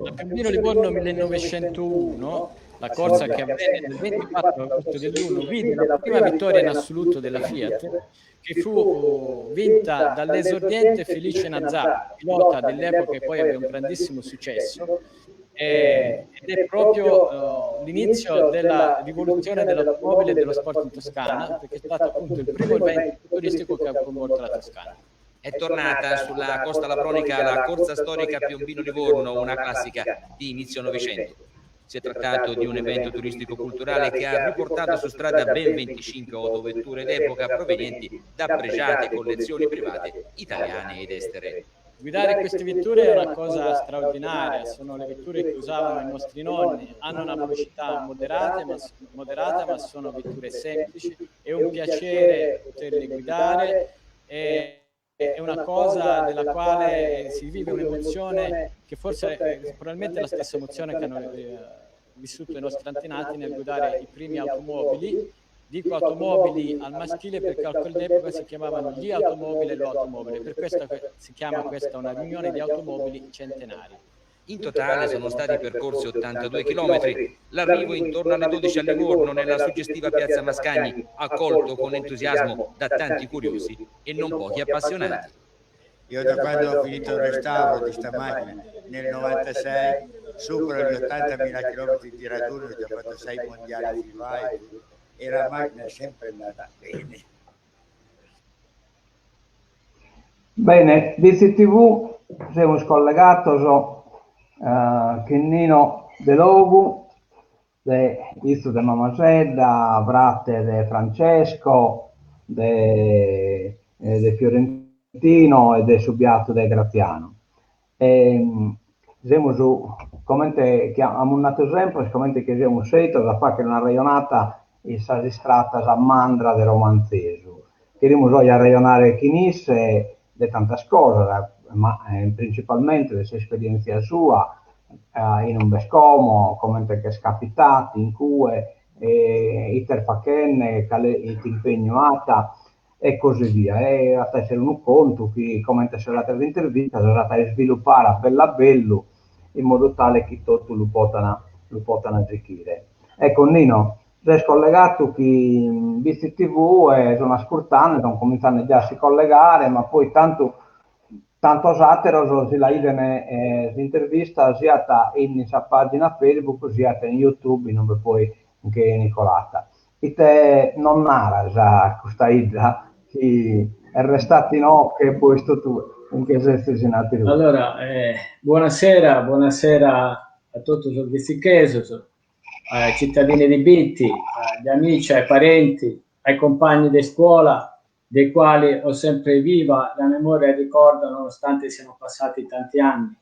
La Piombino Livorno 1901, la corsa che avvenne nel 24 agosto dell'1, vide la prima vittoria in assoluto della Fiat, che fu vinta dall'esordiente Felice Nazzaro, pilota dell'epoca che poi ebbe un grandissimo successo, eh, ed è proprio uh, l'inizio della rivoluzione dell'automobile e dello sport in Toscana, perché è stato appunto il primo evento turistico che ha coinvolto la Toscana. È tornata sulla Costa Lapronica la corsa storica Piombino-Livorno, una classica di inizio Novecento. Si è trattato di un evento turistico-culturale che ha riportato su strada ben 25 autovetture d'epoca provenienti da pregiate collezioni private italiane ed estere. Guidare queste vetture è una cosa straordinaria, sono le vetture che usavano i nostri nonni, hanno una velocità moderata ma, moderata, ma sono vetture semplici, è un piacere poterle guidare, è, è una cosa della quale si vive un'emozione che forse è probabilmente la stessa emozione che hanno eh, vissuto i nostri antenati nel guidare i primi automobili. Dico automobili al maschile perché a quell'epoca si chiamavano gli automobili e l'automobile, per questo si chiama questa una riunione di automobili centenari. In totale sono stati percorsi 82 chilometri. L'arrivo intorno alle 12 a Livorno, nella suggestiva piazza Mascagni, accolto con entusiasmo da tanti curiosi e non pochi appassionati. Io da quando ho finito il restauro di sta macchina nel 96 supero gli 80.000 km di raduno, ho già fatto 6 mondiali FIVA e la macchina è sempre andata bene. Bene, BCTV, semus collegados chin Nino Delogu, de fizu de Mamasedda, frate de Francesco, de de Fiorentino e de su Biatu de Graziano. E semus comente chi amus natu sempre, comente chi semus sèidos a fàghere un'arrejonada in sas istratas a mandra de Romanzesu. Cherimus oe arrejonare chin isse de tantas cosas, ma printzipalmente de s'esperièntzia sua in ube est como, comente ch'est capitadu in cue, ite est faghende, cale ite impegnu at e così via. E at a èssere unu contu chi, comente sas àteras intervistas, s'at a isvilupare a bellu a bellu in modu tale chi totu lu potan lu potan sighire. Ecco Nino, ses collegadu chin BCTV e sun ascurtende, sun comintzende già a si collegare, ma poi tantu tantos àteros si la 'iden s'intervista siat in sa pàgina Facebook siat in YouTube in ube poi nche 'enit colada. Ite nos naras a custa 'idda chi est restada inoghe e bois totu nche sezis in àteru? Allora, eh, buonasera, buonasera a totu sos bitzichesos, ai cittadini di Bitti, agli amici, ai parenti, ai compagni di scuola, dei quali ho sempre viva la memoria e il ricordo nonostante siano passati tanti anni.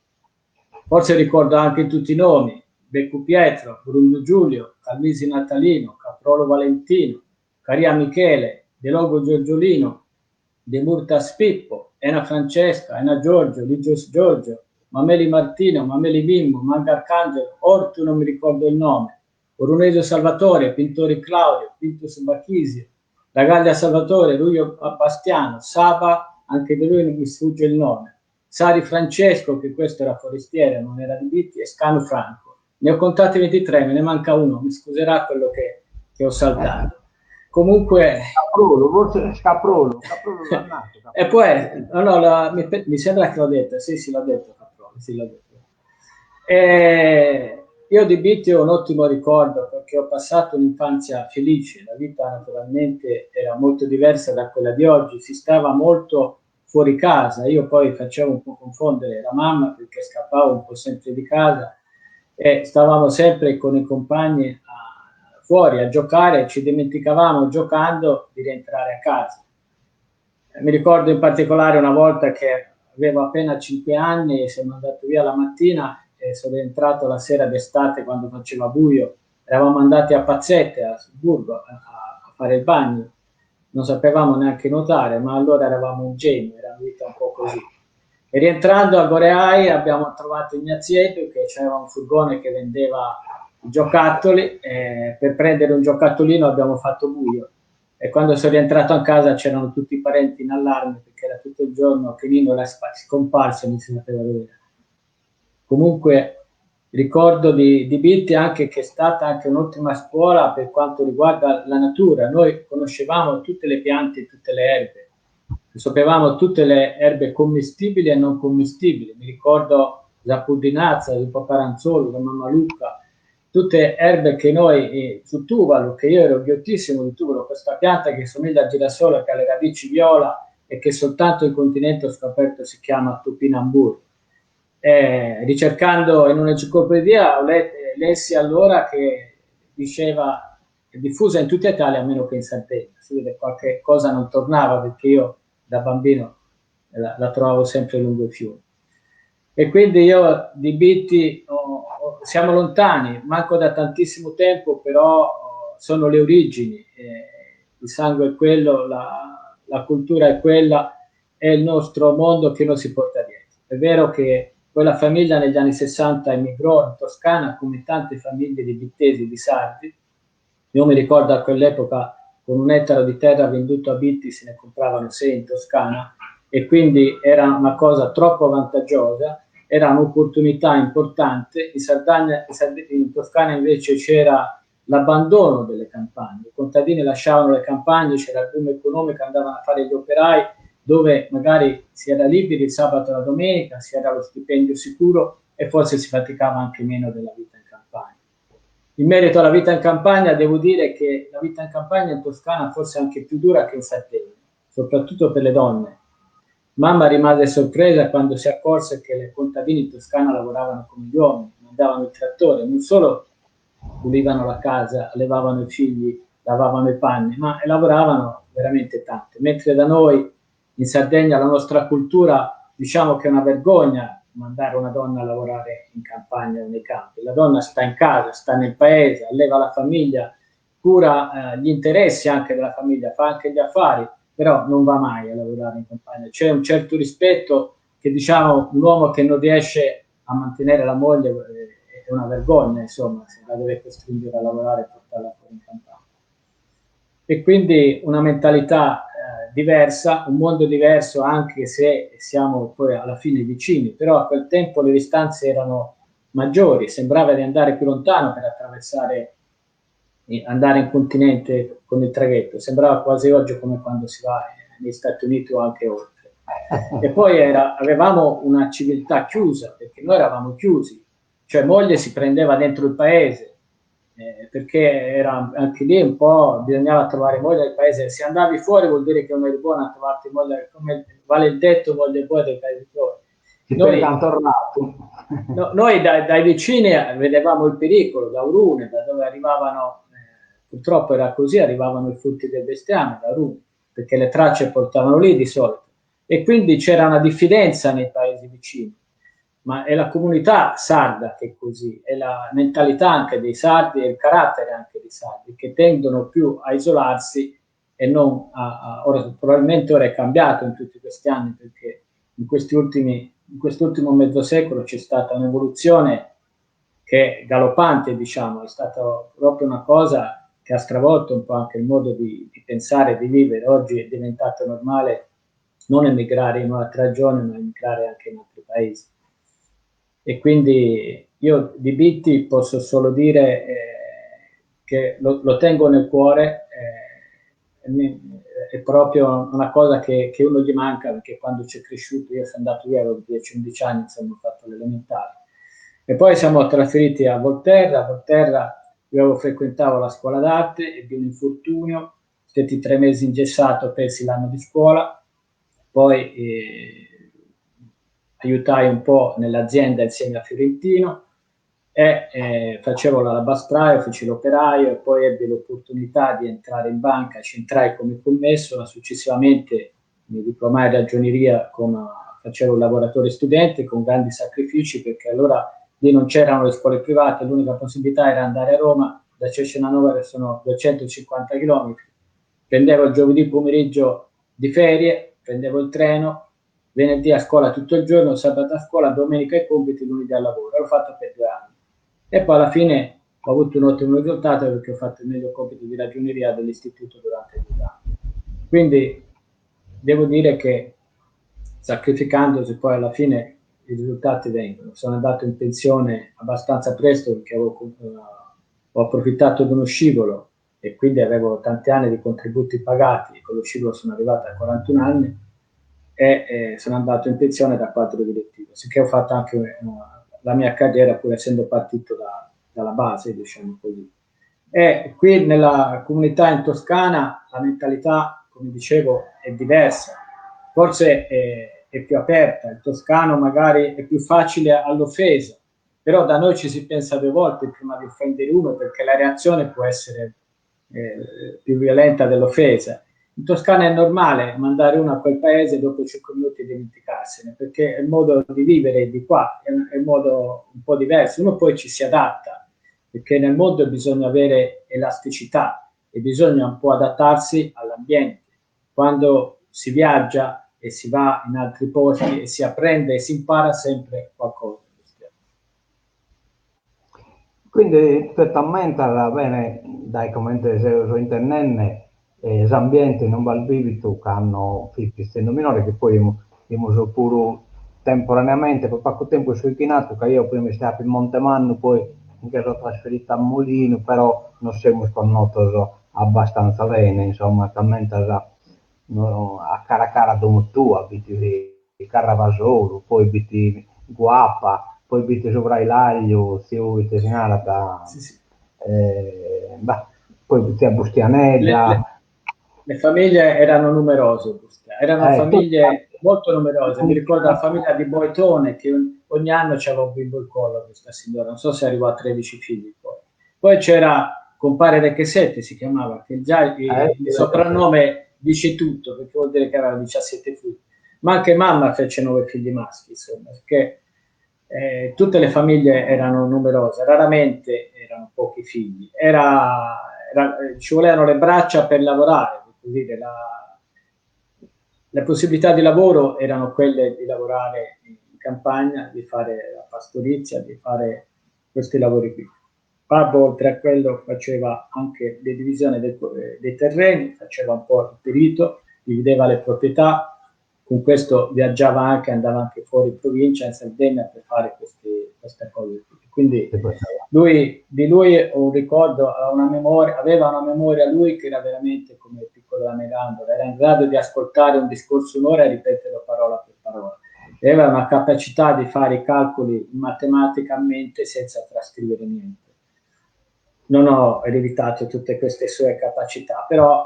Forse ricordo anche tutti i nomi, Beccu Pietro, Bruno Giulio, Calvisi Natalino, Caprolo Valentino, Caria Michele, De Logo Giorgiolino, De Murtas Pippo, Ena Francesca, Ena Giorgio, Ligios Giorgio, Mameli Martino, Mameli Mimmo, Manga Arcangelo, Ortu non mi ricordo il nome, Orunesio Salvatore, Pintori Claudio, Pintus Bachisio, Ragaglia Salvatore, Luglio Bastiano, Saba, anche di lui non mi sfugge il nome, Sari Francesco, che questo era forestiere, non era di Bitti, e Scanu Franco. Ne ho contati 23, me ne manca uno, mi scuserà quello che, che ho saltato. Comunque... Scaprolo, forse Scaprolo, Scaprolo nato, E poi, no, no, la, mi, mi, sembra che l'ho detto, sì, sì, l'ho detto, Caprolo, sì, l'ho detto. E io di Bitti ho un ottimo ricordo perché ho passato un'infanzia felice, la vita naturalmente era molto diversa da quella di oggi, si stava molto fuori casa, io poi facevo un po' confondere la mamma perché scappavo un po' sempre di casa e stavamo sempre con i compagni a, fuori a giocare, ci dimenticavamo giocando di rientrare a casa. Mi ricordo in particolare una volta che avevo appena 5 anni e sono andato via la mattina e sono rientrato la sera d'estate quando faceva buio. Eravamo andati a Pazzette, a Burgo, a, a fare il bagno. Non sapevamo neanche nuotare, ma allora eravamo ingenui, era una vita un po' così. E rientrando a Goreai abbiamo trovato Ignazietto che c'era un furgone che vendeva giocattoli e per prendere un giocattolino abbiamo fatto buio e quando sono rientrato a casa c'erano tutti i parenti in allarme perché era tutto il giorno che Nino era scomparso e non si sapeva dove era. Comunque Ricordo di, di Bitti anche che è stata anche un'ottima scuola per quanto riguarda la natura. Noi conoscevamo tutte le piante e tutte le erbe, sapevamo tutte le erbe commestibili e non commestibili. Mi ricordo la puddinazza, il paparanzolo, la mammalucca, tutte erbe che noi eh, su Tuvalu, che io ero ghiottissimo di Tuvalu, questa pianta che somiglia al girasole, che ha le radici viola e che soltanto il continente ho scoperto si chiama Tupinambur. Eh, ricercando in un'enciclopedia ho let- lessi allora che diceva è diffusa in tutta Italia meno che in Sardegna. Si vede qualche cosa non tornava perché io da bambino la, la trovavo sempre lungo i fiumi. E quindi io di Bitti oh, oh, siamo lontani, manco da tantissimo tempo, però oh, sono le origini, eh, il sangue è quello, la, la cultura è quella, è il nostro mondo che non si porta dietro. È vero che quella famiglia negli anni 60 emigrò in Toscana come tante famiglie di bittesi, di sardi. Io mi ricordo a quell'epoca con un ettaro di terra venduto a Bitti se ne compravano sei in Toscana e quindi era una cosa troppo vantaggiosa, era un'opportunità importante. In, Sardegna, in Toscana invece c'era l'abbandono delle campagne, i contadini lasciavano le campagne, c'era il boom economico, andavano a fare gli operai, dove magari si era liberi il sabato e la domenica, si era lo stipendio sicuro e forse si faticava anche meno della vita in campagna. In merito alla vita in campagna, devo dire che la vita in campagna in Toscana forse è anche più dura che in Sardegna, soprattutto per le donne. Mamma rimase sorpresa quando si accorse che le contadine in Toscana lavoravano come gli uomini, mandavano il trattore, non solo pulivano la casa, allevavano i figli, lavavano i panni, ma lavoravano veramente tanto. Mentre da noi in Sardegna la nostra cultura, diciamo che è una vergogna mandare una donna a lavorare in campagna o nei campi. La donna sta in casa, sta nel paese, alleva la famiglia, cura eh, gli interessi anche della famiglia, fa anche gli affari, però non va mai a lavorare in campagna. C'è un certo rispetto che diciamo un uomo che non riesce a mantenere la moglie eh, è una vergogna, insomma, se la deve costringere a lavorare e portarla fuori in campagna. E quindi una mentalità diversa, un mondo diverso anche se siamo poi alla fine vicini, però a quel tempo le distanze erano maggiori, sembrava di andare più lontano per attraversare, andare in continente con il traghetto, sembrava quasi oggi come quando si va negli Stati Uniti o anche oltre. E poi era, avevamo una civiltà chiusa, perché noi eravamo chiusi, cioè moglie si prendeva dentro il paese, eh, perché era anche lì un po' bisognava trovare moglie al paese. Se andavi fuori vuol dire che non eri buona a trovarti moglie, come vale il detto moglie buona del paese fuori. Noi, no, noi dai, dai, vicini vedevamo il pericolo, da Orune, da dove arrivavano, eh, purtroppo era così, arrivavano i frutti del bestiame da Orune, perché le tracce portavano lì di solito. E quindi c'era una diffidenza nei paesi vicini ma è la comunità sarda che è così, è la mentalità anche dei sardi e il carattere anche dei sardi che tendono più a isolarsi e non a, a ora, probabilmente ora è cambiato in tutti questi anni perché in questi ultimi, in quest'ultimo mezzo secolo c'è stata un'evoluzione che è galoppante, diciamo, è stata proprio una cosa che ha stravolto un po' anche il modo di, di pensare e di vivere. Oggi è diventato normale non emigrare in un'altra regione, ma emigrare anche in altri paesi. E quindi io di Bitti posso solo dire eh, che lo, lo, tengo nel cuore, eh, è proprio una cosa che, che, uno gli manca perché quando c'è cresciuto, io sono andato via, avevo 10-11 anni, insomma, ho fatto l'elementare. E poi siamo trasferiti a Volterra, a Volterra io avevo frequentato la scuola d'arte, ebbi un infortunio, stetti tre mesi ingessato, persi l'anno di scuola, poi eh, aiutai un po' nell'azienda insieme a Fiorentino e eh, facevo la labastraio, feci l'operaio e poi ebbi l'opportunità di entrare in banca, ci entrai come commesso, ma successivamente mi diplomai in ragioneria come facevo il lavoratore studente con grandi sacrifici perché allora lì non c'erano le scuole private, l'unica possibilità era andare a Roma, da Cesenanova che sono 250 km, prendevo il giovedì pomeriggio di ferie, prendevo il treno, venerdì a scuola tutto il giorno, sabato a scuola, domenica ai compiti, lunedì al lavoro. L'ho fatto per due anni. E poi alla fine ho avuto un ottimo risultato perché ho fatto il meglio compito di ragioneria dell'istituto durante due anni. Quindi devo dire che sacrificandosi poi alla fine i risultati vengono. Sono andato in pensione abbastanza presto perché avevo, ho approfittato di uno scivolo e quindi avevo tanti anni di contributi pagati, con lo scivolo sono arrivato a 41 anni e sono andato in pensione da quadro direttivo, sicché ho fatto anche la mia carriera pur essendo partito dalla base, diciamo così. E qui nella comunità in Toscana la mentalità, come dicevo, è diversa, forse è più aperta, il toscano magari è più facile all'offesa, però da noi ci si pensa due volte prima di offendere uno perché la reazione può essere più violenta dell'offesa. In Toscana è normale mandare uno a quel paese e dopo 5 minuti dimenticarsene, perché è il modo di vivere di qua, è un modo un po' diverso. Uno poi ci si adatta, perché nel mondo bisogna avere elasticità e bisogna un po' adattarsi all'ambiente. Quando si viaggia e si va in altri posti e si apprende e si impara sempre qualcosa. Quindi tue t'ammentas bene dae comente seus intendende s'ambiente in ue as bìvidu cando fis pitzinnu minore chi poi imus puru temporaneamente pro pagu tempus in su 'ichinadu ca eo prima istaia in Montemannu poi mi che so trasferidu a Molinu però nos semus connotos abbastanza bene insomma t'ammentas a cara a cara a domo tua b'it Carrabasolu poi b'it Guapa poi b'it su Frailagliu tziu ite si narat bah poi tzia Bustianedda. Le famiglie erano numerose, erano famiglie molto numerose. Mi ricordo la famiglia di Boitone che ogni anno c'aveva un bimbo in collo questa signora, non so se arrivò a 13 figli poi. Poi c'era compare Rechesette, si chiamava, che già il soprannome dice tutto, perché vuol dire che aveva 17 figli. Ma anche mamma fece 9 figli maschi, insomma, perché tutte le famiglie erano numerose, raramente erano pochi figli. Ci volevano le braccia per lavorare, per dire, le possibilità di lavoro erano quelle di lavorare in campagna, di fare la pastorizia, di fare questi lavori qui. Babbo, oltre a quello, faceva anche le divisioni dei terreni, faceva un po' il perito, divideva le proprietà, con questo viaggiava anche, andava anche fuori provincia, in Sardegna, per fare queste cose qui. Quindi di lui ho un ricordo, una memoria, aveva una memoria lui che era veramente come il piccolo della Mirandola, era in grado di ascoltare un discorso un'ora e ripeterlo parola per parola. Aveva una capacità di fare i calcoli matematica a mente senza trascrivere niente. Non ho ereditato tutte queste sue capacità, però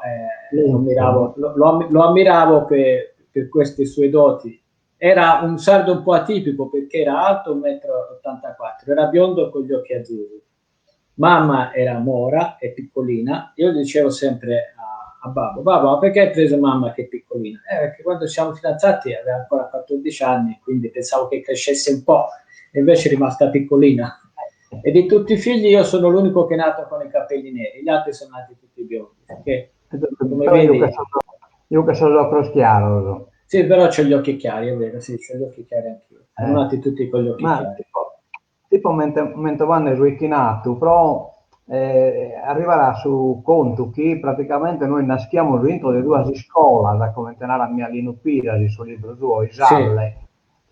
lo ammiravo per queste sue doti. Era un sardo un po' atipico perché era alto 1,84 m, era biondo con gli occhi azzurri. Mamma era mora e piccolina. Io dicevo sempre a babbo: babbo, ma perché hai preso mamma che è piccolina? Perché quando siamo fidanzati aveva ancora 14 anni, quindi pensavo che crescesse un po', e invece è rimasta piccolina. E di tutti i figli io sono l'unico che è nato con i capelli neri, gli altri sono nati tutti biondi. Perché, come vedi, io che sono occhi chiaro. Sì, però c'ho gli occhi chiari, è vero, sì, c'ho gli occhi chiari anch'io. Sono nati tutti con gli occhi chiari. Tipo mentre vanno su Ichinatu, però arriverà su conto che praticamente noi naschiamo dentro le due scuole, come tenere a Mialino Piras, il suo libro suo, Isalle, sì.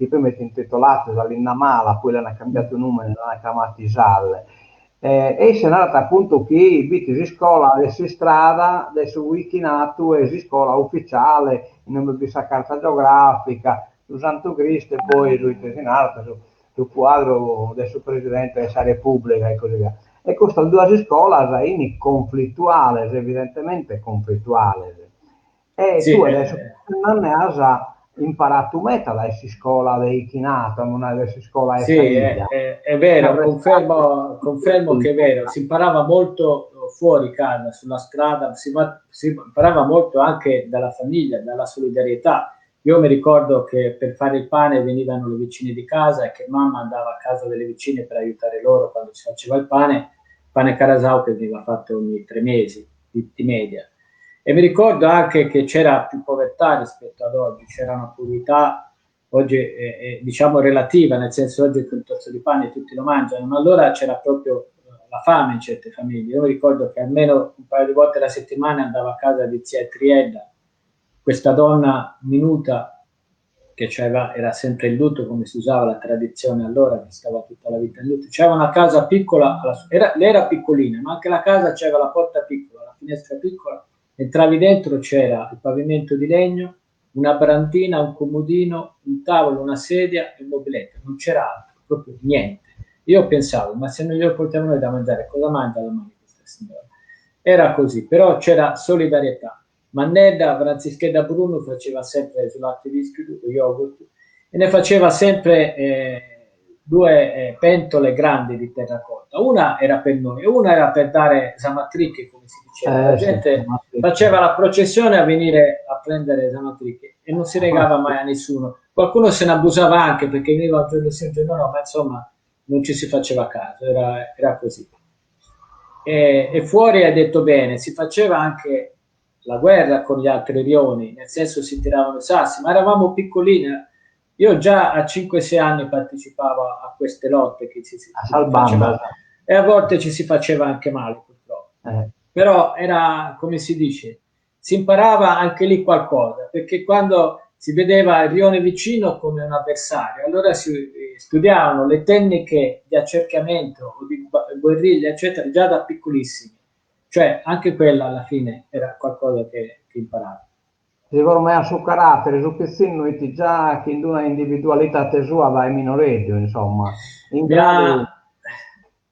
Che poi mette intitolato Dall'Innamala, poi l'hanno cambiato il nome, l'hanno chiamato Isalle. E si è narrata appunto che bitti si scuola adesso in strada, adesso Wikinatu e si scuola ufficiale, in nome di questa carta geografica, su Santo Cristo e poi lui si narra su, su quadro del suo presidente della Repubblica e così via. E questa due scuola in conflittuale, evidentemente conflittuale. E sì, tu adesso non ne hai imparato meta da questa scuola dei Chinato, non è questa scuola sì, è vero, confermo che è vero, si imparava molto fuori casa, sulla strada, si imparava molto anche dalla famiglia, dalla solidarietà. Io mi ricordo che per fare il pane venivano le vicine di casa e che mamma andava a casa delle vicine per aiutare loro quando si faceva il pane, pane carasau che veniva fatto ogni 3 mesi, di media. E mi ricordo anche che c'era più povertà rispetto ad oggi, c'era una povertà oggi diciamo relativa, nel senso oggi un tozzo di pane tutti lo mangiano, ma allora c'era proprio la fame in certe famiglie. Io mi ricordo che almeno un paio di volte alla settimana andavo a casa di zia Triella, questa donna minuta che c'aveva, era sempre in lutto come si usava la tradizione allora, che stava tutta la vita in lutto. C'era una casa piccola, era, lei era piccolina, ma anche la casa c'era la porta piccola, la finestra piccola, entravi dentro, c'era il pavimento di legno, una brandina, un comodino, un tavolo, una sedia e un mobiletto, non c'era altro, proprio niente. Io pensavo, ma se non glielo portiamo noi da mangiare, cosa mangia domani questa signora? Era così, però c'era solidarietà. Mannedda, Franzischedda Bruno faceva sempre su latte vischido, yogurt, e ne faceva sempre eh, due eh, pentole grandi di terracotta. Una era per noi e una era per dare zamatriche, come si diceva. La gente sì, faceva la processione a venire a prendere zamatriche e non si regava mai a nessuno. Qualcuno se ne abusava anche perché veniva un giorno sì, un giorno no, ma insomma non ci si faceva caso, era, era così. E, e fuori hai detto bene, si faceva anche la guerra con gli altri rioni, nel senso si tiravano i sassi, ma eravamo piccolini. Io già a 5-6 anni partecipavo a queste lotte che ci si faceva, e a volte ci si faceva anche male, purtroppo. Eh. Però era, come si dice, si imparava anche lì qualcosa, perché quando si vedeva il rione vicino come un avversario, allora si eh, studiavano le tecniche di accerchiamento o di guerriglia, eccetera, già da piccolissimi. Cioè, anche quella alla fine era qualcosa che, che imparavo. Secondo me su carattere, su pitzinnu fit già chin d'una individualidade sua dae minoreddu, insomma. In grado...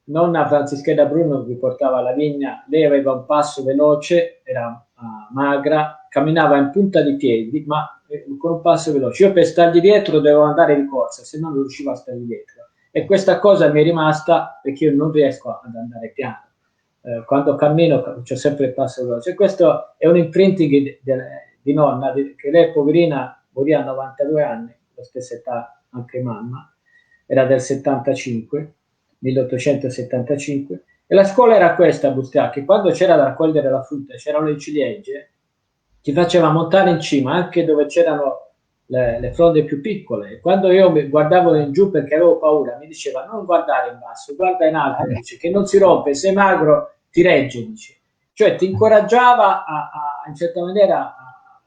Nonna Franzischedda Bruno vi portava alla vigna, lei aveva un passo veloce, era uh, magra, camminava in punta di piedi, ma eh, con un passo veloce. Io per stargli dietro dovevo andare di corsa, se no non riuscivo a stargli dietro. E questa cosa mi è rimasta perché io non riesco ad andare piano. Eh, quando cammino c'ho sempre il passo veloce. Questo è un imprinting di, di, di nonna, di, che lei poverina morì a 92 anni, la stessa età anche mamma, era del 75, 1875, e la scuola era questa a Bustia, che quando c'era da raccogliere la frutta, c'erano le ciliegie, ti faceva montare in cima, anche dove c'erano le, le fronde più piccole. Quando io mi guardavo in giù perché avevo paura, mi diceva non guardare in basso, guarda in alto, dice, che non si rompe, sei magro, ti regge, dice. Cioè ti incoraggiava a, a in certa maniera a,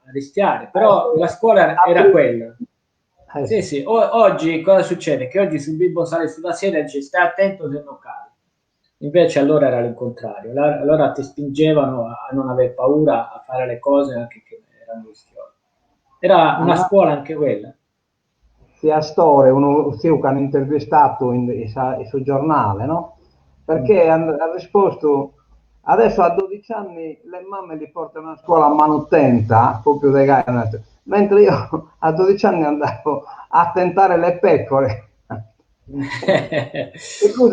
a rischiare, però la scuola era, era quella. Eh. Sì, sì. O, oggi cosa succede? Che oggi sul bimbo sale sulla sedia e dice stai attento se non cadi. Invece allora era l'incontrario, allora ti spingevano a non aver paura, a fare le cose anche che erano rischiose. Era una scuola anche quella. Tzia Astore, unu tziu chi an intervistadu in in su giornale, no? Perché mm. at rispostu, adesso a 12 anni le mamme li portano a scuola a manu tenta, propriu de gai, mentre io a 12 anni andavo a tentare le pecore.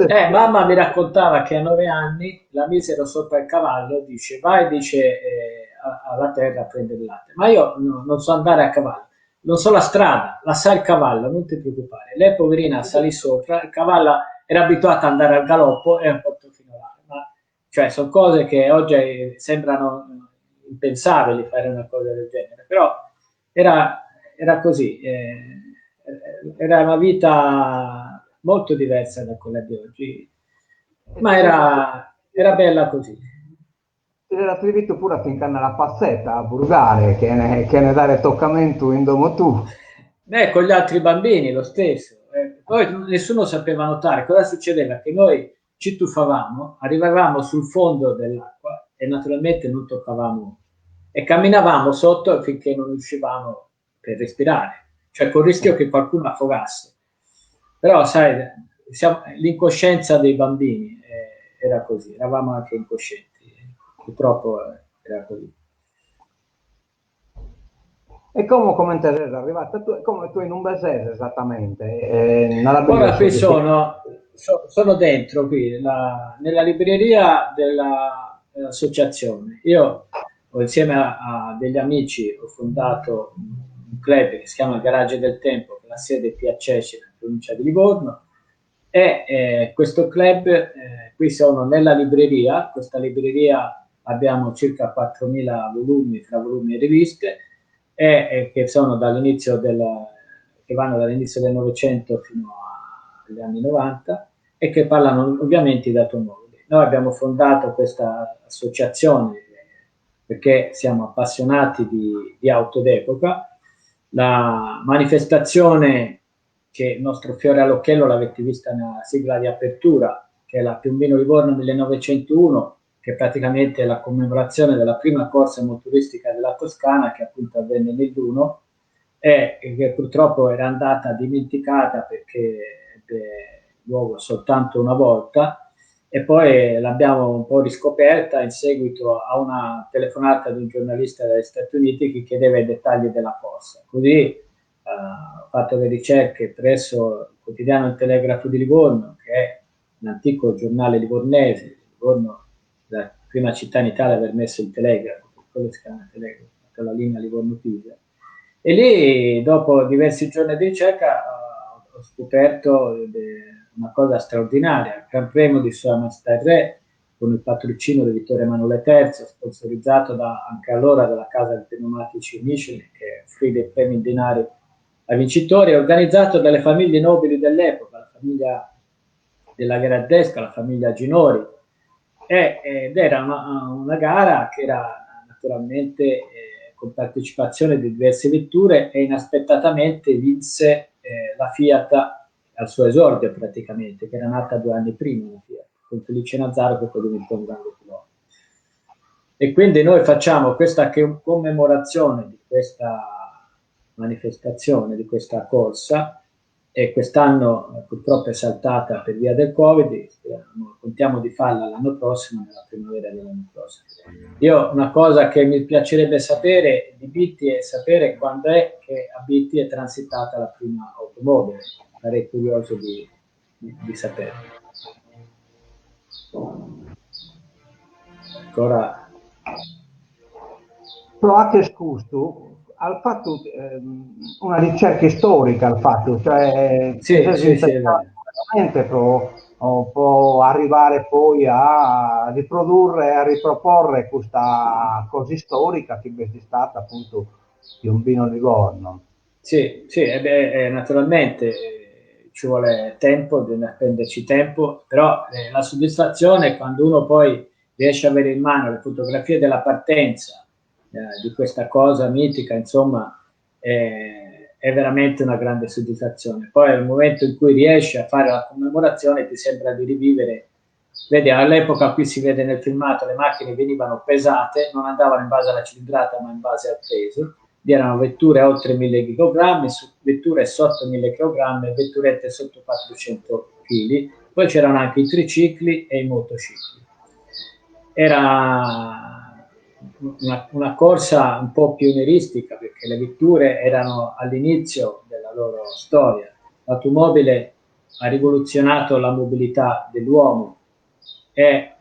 eh, mamma mi raccontava che a nove anni la misero sopra il cavallo, dice vai, dice, eh, alla terra a prendere il latte. Ma io no, non so andare a cavallo, non so la strada, la sa il cavallo, non ti preoccupare. Lei, poverina, salì sopra, il cavallo era abituato ad andare al galoppo e ha fatto fino là. Ma, cioè, sono cose che oggi sembrano impensabili fare una cosa del genere, però era, era così, eh, era una vita molto diversa da quella di oggi, ma era, era bella così. Era atrivitu puru a ti nch'andare a pazzetta, a burgare, chene, chene dare toccamentu in domo tua. Beh, con gli altri bambini lo stesso. Eh, poi nessuno sapeva nuotare. Cosa succedeva? Che noi ci tuffavamo, arrivavamo sul fondo dell'acqua e naturalmente non toccavamo e camminavamo sotto finché non uscivamo per respirare, cioè col rischio che qualcuno affogasse. Però, sai, siamo, l'incoscienza dei bambini eh, era così, eravamo anche incoscienti purtroppo era così. E come comente ses arrivata tu, come tue in ube ses esattamente? Eh, Ora qui sono, so, sono dentro qui, la, nella libreria dell'associazione. Io insieme a, a, degli amici ho fondato un club che si chiama Garage del Tempo, che ha la sede qui a Cecina, in provincia di Livorno, e eh, questo club, eh, qui sono nella libreria, questa libreria abbiamo circa 4.000 volumi tra volumi e riviste, e, e che sono dall'inizio del, che vanno dall'inizio del Novecento fino agli anni 90 e che parlano ovviamente di automobili. Noi abbiamo fondato questa associazione perché siamo appassionati di, di auto d'epoca La manifestazione che il nostro fiore all'occhiello l'avete vista nella sigla di apertura, che è la Piombino Livorno 1901, che praticamente è la commemorazione della prima corsa motoristica della Toscana, che appunto avvenne nell'1, e che purtroppo era andata dimenticata perché ebbe luogo soltanto una volta, e poi l'abbiamo un po' riscoperta in seguito a una telefonata di un giornalista dagli Stati Uniti che chiedeva i dettagli della corsa. Così ho fatto le ricerche presso il quotidiano Il Telegrafo di Livorno, che è un antico giornale livornese. Livorno è la prima città in Italia a aver messo il telegrafo, per quello si chiama Telegrafo, la linea Livorno-Pisa. E lì, dopo diversi giorni di ricerca, ho scoperto una cosa straordinaria, il Gran Premio di Sua Maestà il Re, con il patrocinio di Vittorio Emanuele terzo, sponsorizzato anche allora dalla casa di pneumatici Michelin, che offrì dei premi in denari ai vincitori, organizzato dalle famiglie nobili dell'epoca, la famiglia della Gherardesca, la famiglia Ginori, ed era una gara che era naturalmente con partecipazione di diverse vetture, e inaspettatamente vinse la Fiat al suo esordio praticamente, che era nata 2 anni prima la Fiat, con Felice Nazzaro, che poi diventò un grande pilota. E quindi noi facciamo questa commemorazione di questa manifestazione, di questa corsa, e quest'anno purtroppo è saltata per via del Covid, contiamo di farla l'anno prossimo, nella primavera dell'anno prossimo. Io una cosa che mi piacerebbe sapere di Bitti è sapere quando è che a Bitti è transitata la prima automobile, sarei curioso di sapere. Ancora. Però anche questo ha fatto una ricerca storica, ha fatto, cioè, se si veramente può arrivare poi a riprodurre e a riproporre questa cosa storica che è stata appunto Piombino Livorno. Sì, sì, e beh naturalmente ci vuole tempo, bisogna prenderci tempo, però la soddisfazione è quando uno poi riesce a avere in mano le fotografie della partenza di questa cosa mitica, è veramente una grande soddisfazione. Poi al momento in cui riesci a fare la commemorazione ti sembra di rivivere. Vedi, all'epoca qui si vede nel filmato, le macchine venivano pesate, non andavano in base alla cilindrata ma in base al peso. Vi erano vetture oltre 1000 chilogrammi, vetture sotto 1000 chilogrammi, vetturette sotto 400 chili. Poi c'erano anche i tricicli e i motocicli. Era una corsa un po' pionieristica, perché le vetture erano all'inizio della loro storia. L'automobile ha rivoluzionato la mobilità dell'uomo e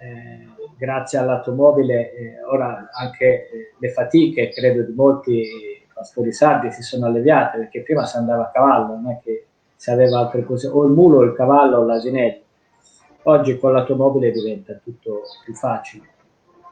grazie all'automobile ora anche le fatiche, credo, di molti pastori sardi si sono alleviate, perché prima si andava a cavallo, non è che si aveva altre cose, o il mulo, o il cavallo, o l'asinello. Oggi con l'automobile diventa tutto più facile.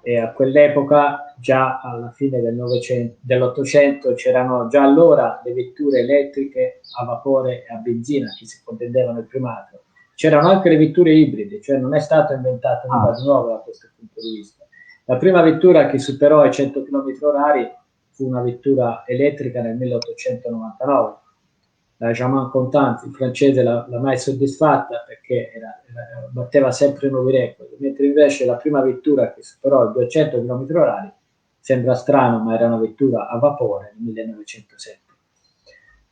E a quell'epoca, già alla fine dell'Ottocento, c'erano già allora le vetture elettriche a vapore e a benzina che si contendevano il primato. C'erano anche le vetture ibride, cioè non è stato inventato nulla di nuovo da questo punto di vista. La prima vettura che superò i 100 chilometri orari fu una vettura elettrica nel 1899, la Jamin Contant, il francese l'ha mai soddisfatta perché batteva sempre nuovi record, mentre invece la prima vettura che superò i 200 chilometri orari, sembra strano, ma era una vettura a vapore nel 1907.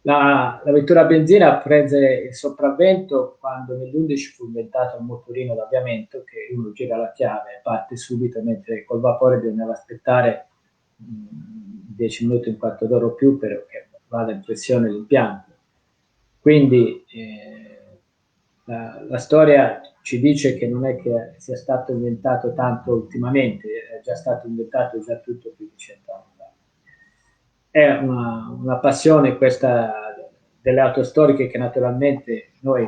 La vettura a benzina prese il sopravvento quando nell'11 fu inventato un motorino d'avviamento che uno gira la chiave e parte subito, mentre col vapore bisognava aspettare 10 minuti, un quarto d'ora o più perché vada in pressione l'impianto. Quindi la storia ci dice che non è che sia stato inventato tanto ultimamente, è già stato inventato già tutto più di 100 anni fa. È una passione questa delle auto storiche che naturalmente noi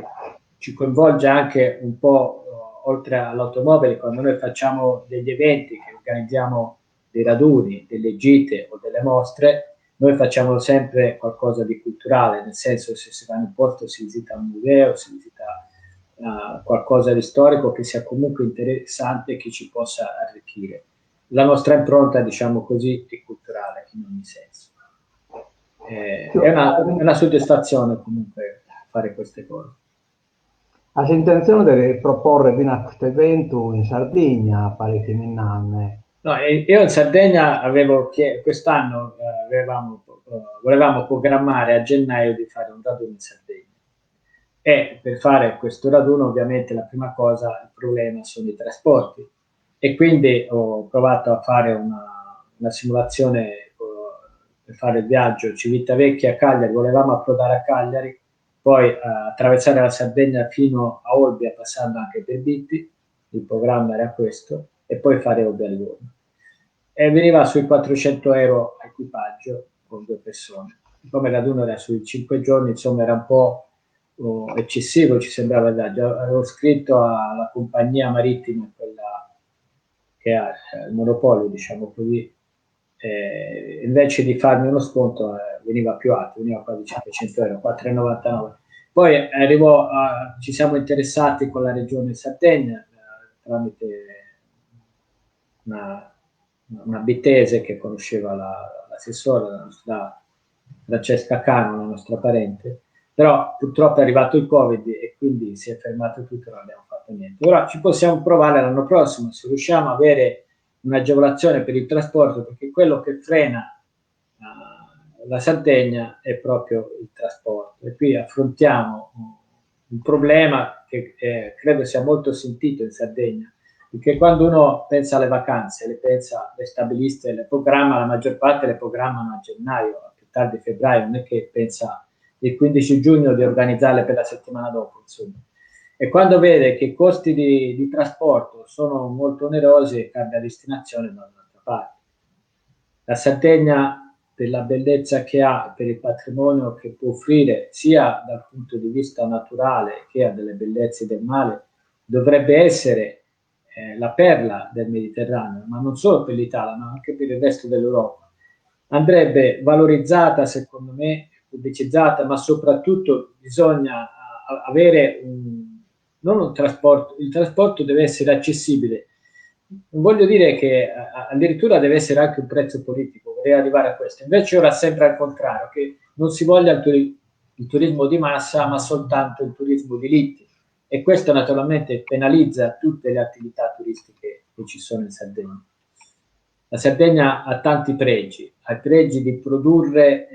ci coinvolge anche un po' oltre all'automobile, quando noi facciamo degli eventi, che organizziamo dei raduni, delle gite o delle mostre, noi facciamo sempre qualcosa di culturale, nel senso se si va in un posto si visita un museo, si visita qualcosa di storico che sia comunque interessante e che ci possa arricchire. La nostra impronta, diciamo così, è culturale in ogni senso. Eh, è una, una soddisfazione comunque fare queste cose. As intentzione de proporre finas custu eventu in Sardigna, paret chi mi nande. No, io in Sardegna avevo quest'anno avevamo, volevamo programmare a gennaio di fare un raduno in Sardegna. E per fare questo raduno ovviamente la prima cosa, il problema sono i trasporti. E quindi ho provato a fare una, una simulazione per fare il viaggio Civitavecchia a Cagliari, volevamo approdare a Cagliari, poi attraversare la Sardegna fino a Olbia passando anche per Bitti, il programma era questo, e poi fare Olbia Livorno. E veniva sui 400 euro a equipaggio con due persone. Come raduno era sui 5 giorni, insomma era un po' eccessivo, ci sembrava il viaggio. Avevo scritto alla compagnia marittima, quella che ha il monopolio, diciamo così, invece di farmi uno sconto veniva più alto, veniva quasi 500 euro, 4,99. Poi arrivò a, ci siamo interessati con la regione Sardegna tramite una, una bittese che conosceva la, l'assessora, la nostra Francesca Cano, la nostra parente, però purtroppo è arrivato il Covid e quindi si è fermato tutto, non abbiamo fatto niente. Ora ci possiamo provare l'anno prossimo, se riusciamo a avere un'agevolazione per il trasporto, perché quello che frena uh, la Sardegna è proprio il trasporto. E qui affrontiamo un problema che credo sia molto sentito in Sardegna, perché quando uno pensa alle vacanze, le pensa, le stabiliste, le programma, la maggior parte le programmano a gennaio, a più tardi febbraio, non è che pensa il 15 giugno di organizzarle per la settimana dopo, insomma. E quando vede che i costi di, di trasporto sono molto onerosi, cambia destinazione da un'altra parte. La Sardegna, per la bellezza che ha, per il patrimonio che può offrire, sia dal punto di vista naturale che a delle bellezze del mare, dovrebbe essere la perla del Mediterraneo, ma non solo per l'Italia, ma anche per il resto dell'Europa. Andrebbe valorizzata, secondo me, pubblicizzata, ma soprattutto bisogna avere un, non un trasporto, il trasporto deve essere accessibile. Non voglio dire che addirittura deve essere anche un prezzo politico, vorrei arrivare a questo. Invece ora sembra il contrario, che non si voglia il, turi- il turismo di massa, ma soltanto il turismo di elite. E questo naturalmente penalizza tutte le attività turistiche che ci sono in Sardegna. La Sardegna ha tanti pregi, ha i pregi di produrre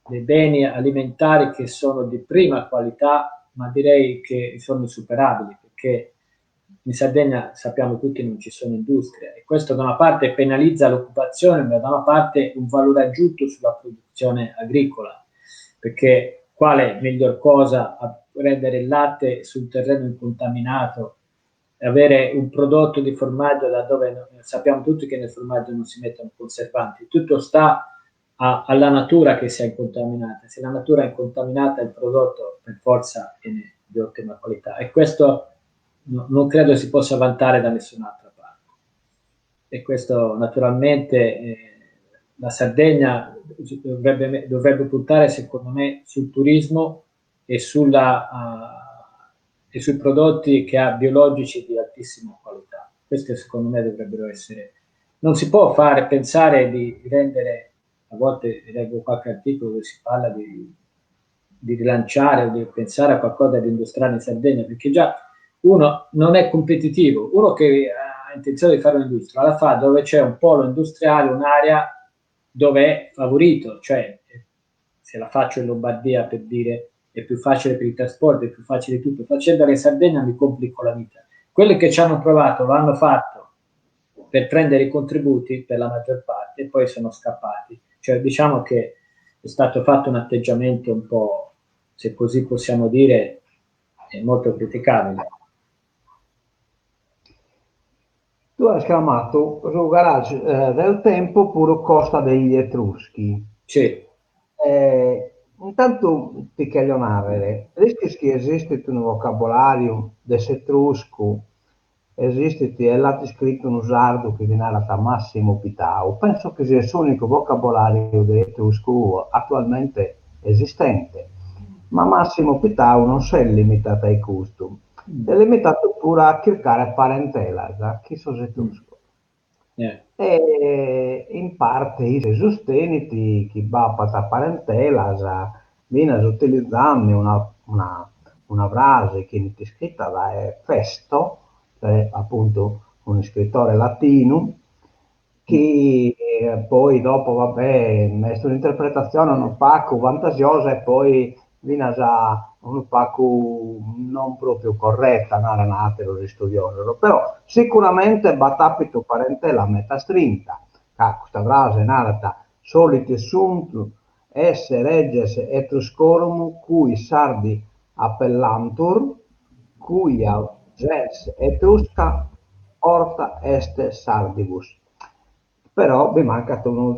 dei beni alimentari che sono di prima qualità, ma direi che sono insuperabili, perché in Sardegna sappiamo tutti non ci sono industrie e questo da una parte penalizza l'occupazione, ma da una parte un valore aggiunto sulla produzione agricola, perché quale miglior cosa a prendere il latte sul terreno incontaminato e avere un prodotto di formaggio da dove sappiamo tutti che nel formaggio non si mettono conservanti, tutto sta alla natura che sia incontaminata. Se la natura è incontaminata, il prodotto per forza viene di ottima qualità e questo no, non credo si possa vantare da nessun'altra parte. E questo naturalmente la Sardegna dovrebbe puntare secondo me sul turismo e, sulla, e sui prodotti che ha biologici di altissima qualità. Queste secondo me dovrebbero essere... Non si può fare pensare di rendere, a volte leggo qualche articolo dove si parla di rilanciare o di pensare a qualcosa di industriale in Sardegna, perché già uno non è competitivo, uno che ha intenzione di fare un'industria la fa dove c'è un polo industriale, un'area dove è favorito, cioè se la faccio in Lombardia per dire è più facile per i trasporti, è più facile tutto, facendola in Sardegna mi complico la vita. Quelli che ci hanno provato lo hanno fatto per prendere i contributi per la maggior parte e poi sono scappati. Cioè diciamo che è stato fatto un atteggiamento un po', se così possiamo dire, è molto criticabile. Tu hai chiamato su garage del tempo pure Costa degli Etruschi. Sì. Intanto ti chiedo narrare, rischi che esiste un vocabolario dell'etrusco, esiste e l'ha scritto un sardo che si narra Massimo Pitau, penso che sia l'unico vocabolario dell'etrusco attualmente esistente, ma Massimo Pitau non si è limitato ai custom, è limitato pure a cercare parentela, da chi sono etrusco. E in parte isse sustenit chi b'apat parentelas finas utilizende una una una frase chi 'enit iscrita dae Festo, cioè apuntu un'iscritore latinu, chi poi dopo va bè est un'interpretatzione unu pagu fantasiosa e poi finas unu pagu non pròpiu correta, naran àteros istudiosos, però sicuramente b'at àpidu parentela meta astrinta, ca custa frase narat soliti sunt esse reges Etruscorum cui Sardi appellantur, cuja gens Etrusca orta est Sardibus. Però bi mancat unu,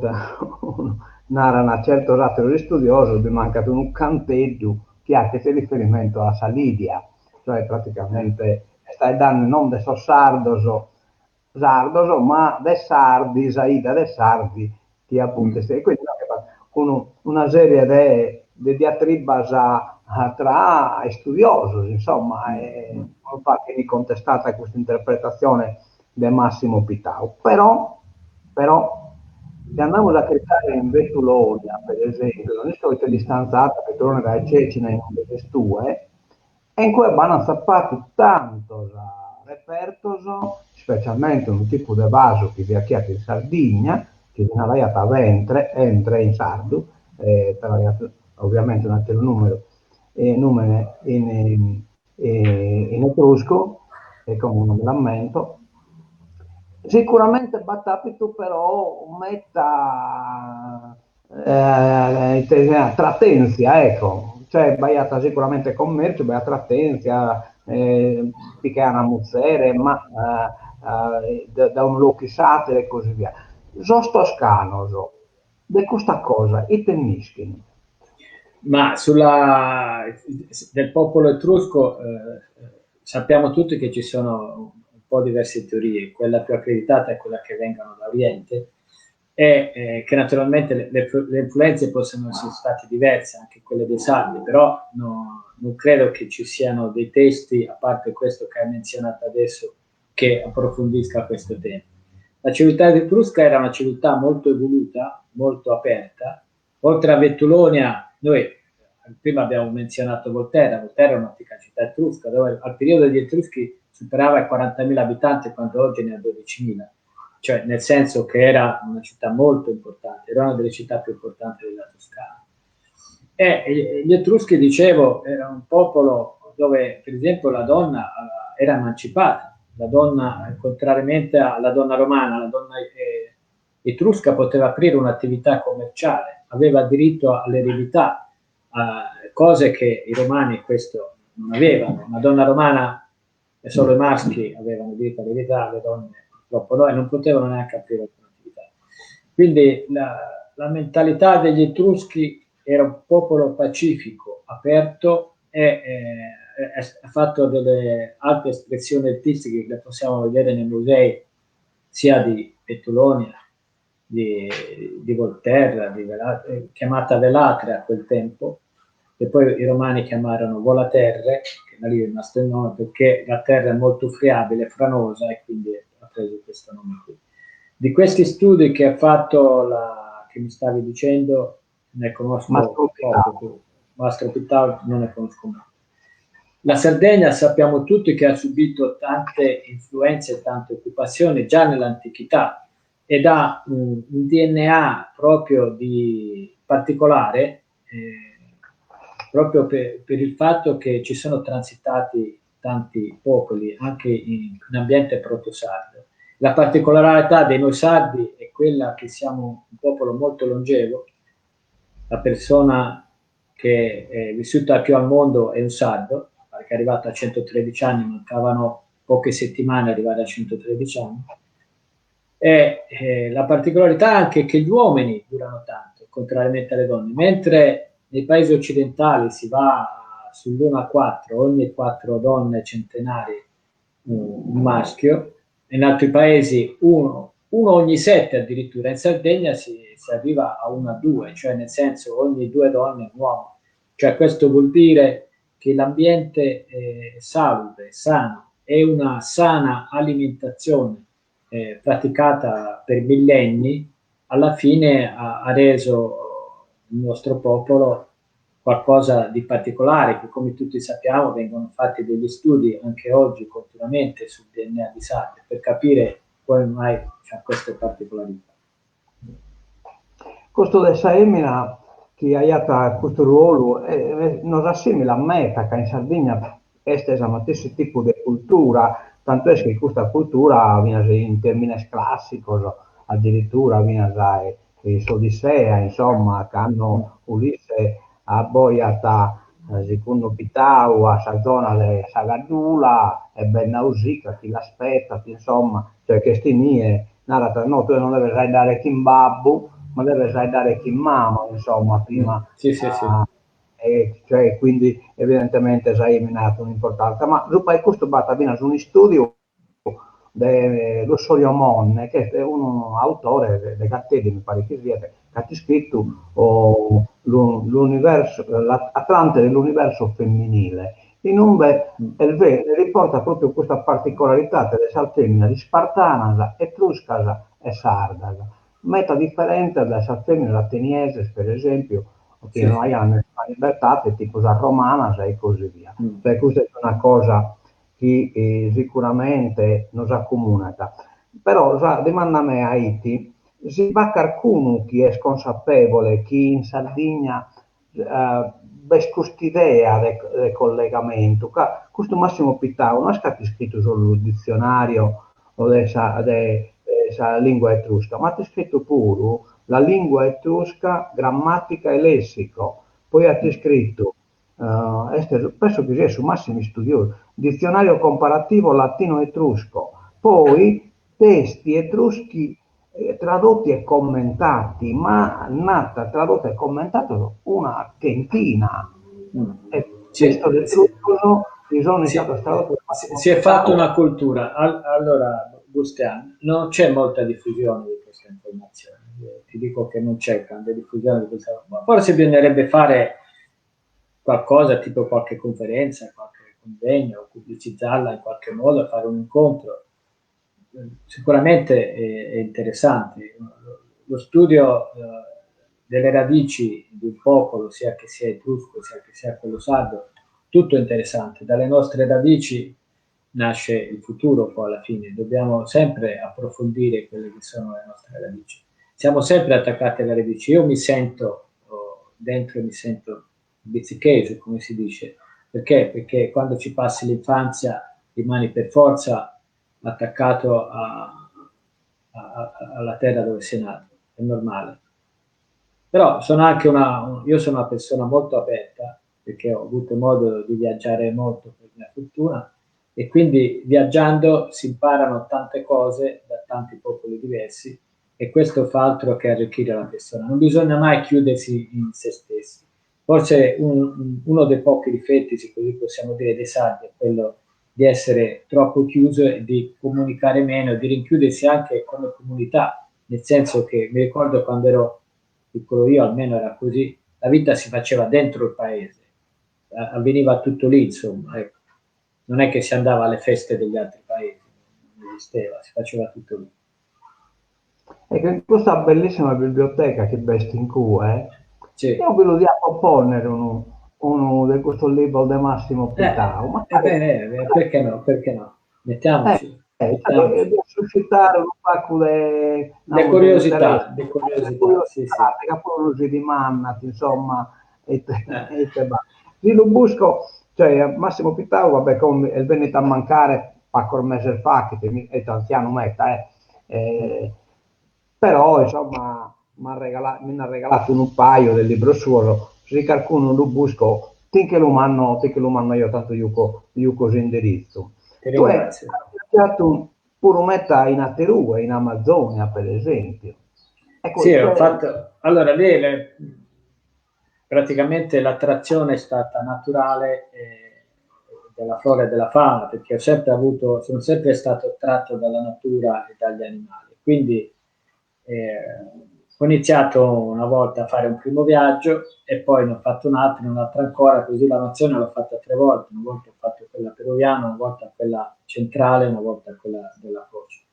naran certos àteros istudiosos, bi mancat unu canteddu chi faghet riferimentu a sa Lidia, cioè praticamente est faeddende non de sos sardos sardos ma de Sardi, sa 'idda de Sardi chi apuntu est, e quindi unu una serie de de diatribas tra istudiosos, insomma, e unu pagu 'enit contestata custa interpretatzione de Massimo Pittau. Però, però, si andamus a chircare in Vetulonia, per esempio, non isco ite distanza at Vetulonia dae Cecina in ue ses tue, e in cue b'an atzapadu tantos repertos, specialmente unu tipu de vasu chi si 'achiat in Sardigna, chi si naraiat a ventre, 'entre in sardu, eh, però aiat ovviamente un'ateru numeru, eh, numene in in etruscu, e como non mi l'ammento. Sicuramente b'at àpidu però meta eh, ite si narat, tratèntzia, ecco, cioè b'aiat sicuramente commerciu, b'aiat tratèntzia, eh, picaian a muzere, ma eh, da unu locu in s'àteru e così via. Sos toscanos de custa cosa ite nd'ischin? Ma sulla, del popolo etrusco eh, sappiamo tutti che ci sono un po' diverse teorie, quella più accreditata è quella che vengono da Oriente e eh, che naturalmente le, le, le, influenze possono essere state diverse, anche quelle dei Sardi, però no, non credo che ci siano dei testi, a parte questo che hai menzionato adesso, che approfondisca questo tema. La civiltà etrusca era una civiltà molto evoluta, molto aperta. Oltre a Vetulonia, noi prima abbiamo menzionato Volterra, Volterra è un'antica città etrusca, dove al periodo degli Etruschi superava i 40.000 abitanti, quando oggi ne ha 12.000, cioè nel senso che era una città molto importante, era una delle città più importanti della Toscana. E gli Etruschi, dicevo, era un popolo dove, per esempio, la donna eh, era emancipata, la donna, contrariamente alla donna romana, la donna eh, etrusca poteva aprire un'attività commerciale, aveva diritto all'eredità, eh, cose che i romani questo non avevano. Una donna romana e solo i maschi avevano diritto all'eredità, le donne purtroppo no, e non potevano neanche aprire un'attività. Quindi la, la mentalità degli Etruschi era un popolo pacifico, aperto e eh, ha fatto delle altre espressioni artistiche che possiamo vedere nei musei sia di Vetulonia, di, di Volterra, di Vela, eh, chiamata Velatre a quel tempo, e poi i romani chiamarono Volaterre, che da lì è rimasto il nome, perché la terra è molto friabile, franosa, e quindi ha preso questo nome qui. Di questi studi che ha fatto, la, che mi stavi dicendo, ne conosco Mastro poco, Mastro Pittau non ne conosco molto. La Sardegna sappiamo tutti che ha subito tante influenze e tante occupazioni già nell'antichità ed ha un, un DNA proprio di particolare, eh, proprio per, per, il fatto che ci sono transitati tanti popoli anche in, in ambiente proto-sardo. La particolarità dei noi sardi è quella che siamo un popolo molto longevo, la persona che è vissuta più al mondo è un sardo, perché è arrivato a 113 anni, mancavano poche settimane arrivare a 113 anni. E eh, la particolarità anche è che gli uomini durano tanto, contrariamente alle donne, mentre nei paesi occidentali si va sull'1 a 4, ogni 4 donne centenarie un, un maschio, in altri paesi uno, uno ogni 7 addirittura, in Sardegna si, si arriva a 1 a 2, cioè nel senso ogni due donne un uomo. Cioè questo vuol dire che l'ambiente è salubre, sano, è una sana alimentazione. Praticata per millenni, alla fine ha reso il nostro popolo qualcosa di particolare, che come tutti sappiamo vengono fatti degli studi anche oggi continuamente sul DNA di Sardi per capire come mai c'è queste particolarità. Custu de sa 'emina chi aiat custu ruolu nos assimilat meda ca in Sardigna est sa matessi tipu de cultura, tantu est chi custa cultura finas in termines classicos, addirittura finas in s'Odissea, insomma, cando Ulisse abojat, segundu Pittau, a sa zona de sa Gaddura e b'est Nausica chi l'aspetat, insomma, cioè ch'est inie, narat, no, tue non deves faeddare chin babbu, ma deves faeddare chin mama, insomma, prima Sì, sì, sì. E cioè quindi evidentemente sa 'emina at un'importanza, ma subra 'e custu b'at finas un'istùdiu de Lussorio Monne, chi est unu autore de Garteddi, mi paret chi siat, chi at iscritu l'universo, l'Atlante dell'universo femminile, in umbe est beru, riportat propriu custa particolaridade de sas feminas ispartanas, etruscas e sardas, meda diferentes dae sas feminas atenieses, per esempiu, chi no aiant nessuna libertade, tipu sas romanas e così via. Cioè custa est una cosa chi sicuramente nos accomunat. Però sa dimanda mea 'it si b'at carcunu chi est consapevole chi in Sardigna b'est cust'idea de collegamentu, ca custu Massimo Pittau no est chi at iscritu solu lu dizionario de sa de sa lingua etrusca, ma at iscritu puru la lingua etrusca grammatica e lessico, poi at iscritu est penso chi siat su massimu istudiosu, dizionario comparativo latino etrusco, poi testi etruschi tradotti e commentati, ma nd'at tradottu e commentadu una chentina e testos etruscos chi sono istados tradotti. Si è fatta una cultura. Allora, Bustian, non c'è molta diffusione di questa informazione. Ti dico che non c'è grande diffusione di questa. Forse bisognerebbe fare qualcosa, tipo qualche conferenza, qualche convegno, pubblicizzarla in qualche modo, fare un incontro. Sicuramente è interessante. Lo studio delle radici di un popolo, sia che sia etrusco, sia che sia quello sardo, tutto è interessante. Dalle nostre radici nasce il futuro, poi alla fine dobbiamo sempre approfondire quelle che sono le nostre radici. Siamo sempre attaccati alle radici. Io mi sento, oh, dentro mi sento bitzichesu, come si dice. Perché? Perché quando ci passi l'infanzia rimani per forza attaccato alla terra dove sei nato, è normale. Però sono anche una, io sono una persona molto aperta, perché ho avuto modo di viaggiare molto per mia fortuna, e quindi viaggiando si imparano tante cose da tanti popoli diversi, e questo fa altro che arricchire la persona. Non bisogna mai chiudersi in se stessi. Forse uno dei pochi difetti, se così possiamo dire, dei sardi è quello di essere troppo chiuso e di comunicare meno, di rinchiudersi anche come comunità, nel senso che mi ricordo quando ero piccolo io, almeno era così, la vita si faceva dentro il paese, avveniva tutto lì, insomma, ecco. Non è che si andava alle feste degli altri paesi, non esisteva, si faceva tutto lì. Ecco, in questa bellissima biblioteca chi b'est in cue, sì. Io bi lu dia propònnere unu, unu de custos libros de Massimo Pittau. Eh, ma bene, perché no, perché no? Mettiamoci. Eh, eh, suscitare unu pacu de... De curiosità, de curiosità, sì, sì. Ca puru unu si dimandat, insomma, ite, eh. ite b'at. Si lu busco, cioè, Massimo Pittau, vabbè, como est bennidu a mancare pacos meses faghet, est antzianu meda, eh, eh però, insomma, m'at regaladu, mi nd'at regaladu unu paio de libros suos, si carcunu lu busco, ti nche lu mando, ti nche lu mando eo, tantu juco, juco s'indiritzu. Ti Tue ringrazio. as viaggiadu puru meda in aterue, in Amazonia, per esempiu. Ecco, Sì, ho fatto... Allora, lì le... praticamente l'attrazione è stata naturale eh, della flora e della fauna, perché ho sempre avuto, sono sempre stato attratto dalla natura e dagli animali. Quindi eh, ho iniziato una volta a fare un primo viaggio e poi ne ho fatto un altro, un altro ancora, così l'Amazzonia l'ho fatta tre volte, una volta ho fatto quella peruviana, una volta quella centrale, una volta quella della Foce.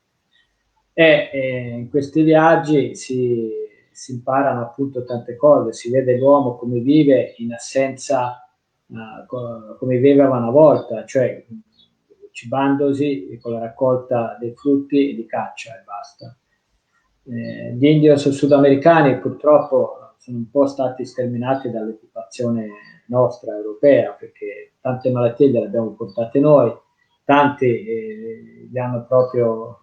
E eh, in questi viaggi si, si imparano appunto tante cose, si vede l'uomo come vive in assenza, uh, come viveva una volta, cioè cibandosi con la raccolta dei frutti e di caccia e basta. Eh, gli indios sudamericani purtroppo sono un po' stati sterminati dall'occupazione nostra europea, perché tante malattie le abbiamo portate noi, tanti eh, li hanno proprio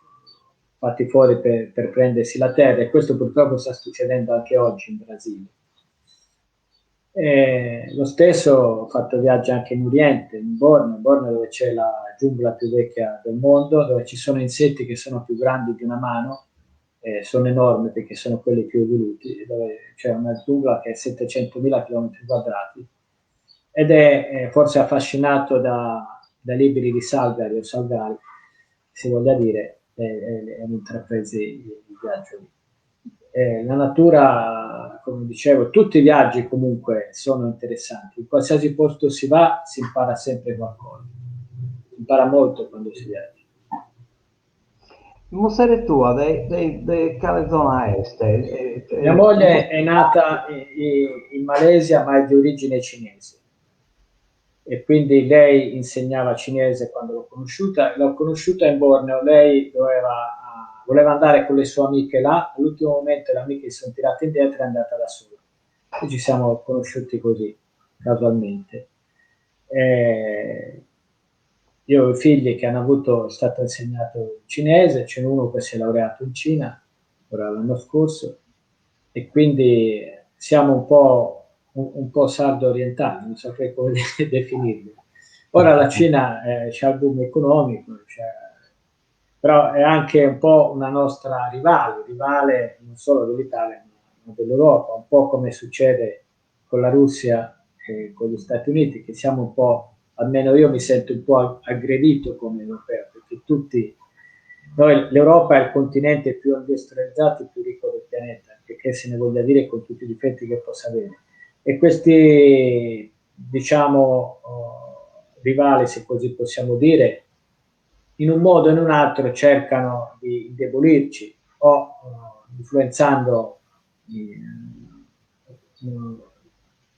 fatti fuori per, per prendersi la terra e questo purtroppo sta succedendo anche oggi in Brasile. E lo stesso ho fatto viaggi anche in Oriente, in Borneo, Borneo dove c'è la giungla più vecchia del mondo, dove ci sono insetti che sono più grandi di una mano, eh, sono enormi perché sono quelli più evoluti, dove c'è una giungla che è 700.000 km quadrati ed è eh, forse affascinato da, da libri di Salgari o Salgari, se voglia dire, e, e intrapresi il viaggio lì. Eh, la natura, come dicevo, tutti i viaggi comunque sono interessanti. In qualsiasi posto si va si impara sempre qualcosa. Si impara molto quando si viaggia. Muzere tua, de, de, de cale zona est? Mia moglie è nata in, in Malesia, ma è di origine cinese e quindi lei insegnava cinese quando l'ho conosciuta, l'ho conosciuta in Borneo, lei doveva, voleva andare con le sue amiche là, all'ultimo momento le amiche si sono tirate indietro e è andata da sola. E ci siamo conosciuti così, casualmente. Eh, io ho figli che hanno avuto, è stato insegnato il cinese, c'è uno che si è laureato in Cina, ora l'anno scorso, e quindi siamo un po' un, un po' sardo orientale, non saprei come definirlo. Ora la Cina eh, c'ha il boom economico, cioè, però è anche un po' una nostra rivale, rivale non solo dell'Italia ma dell'Europa, un po' come succede con la Russia e con gli Stati Uniti, che siamo un po', almeno io mi sento un po' aggredito come europeo, perché tutti, noi, l'Europa è il continente più industrializzato e più ricco del pianeta, perché se ne voglia dire con tutti i difetti che possa avere e questi, diciamo, rivali, se così possiamo dire, in un modo o in un altro cercano di indebolirci o influenzando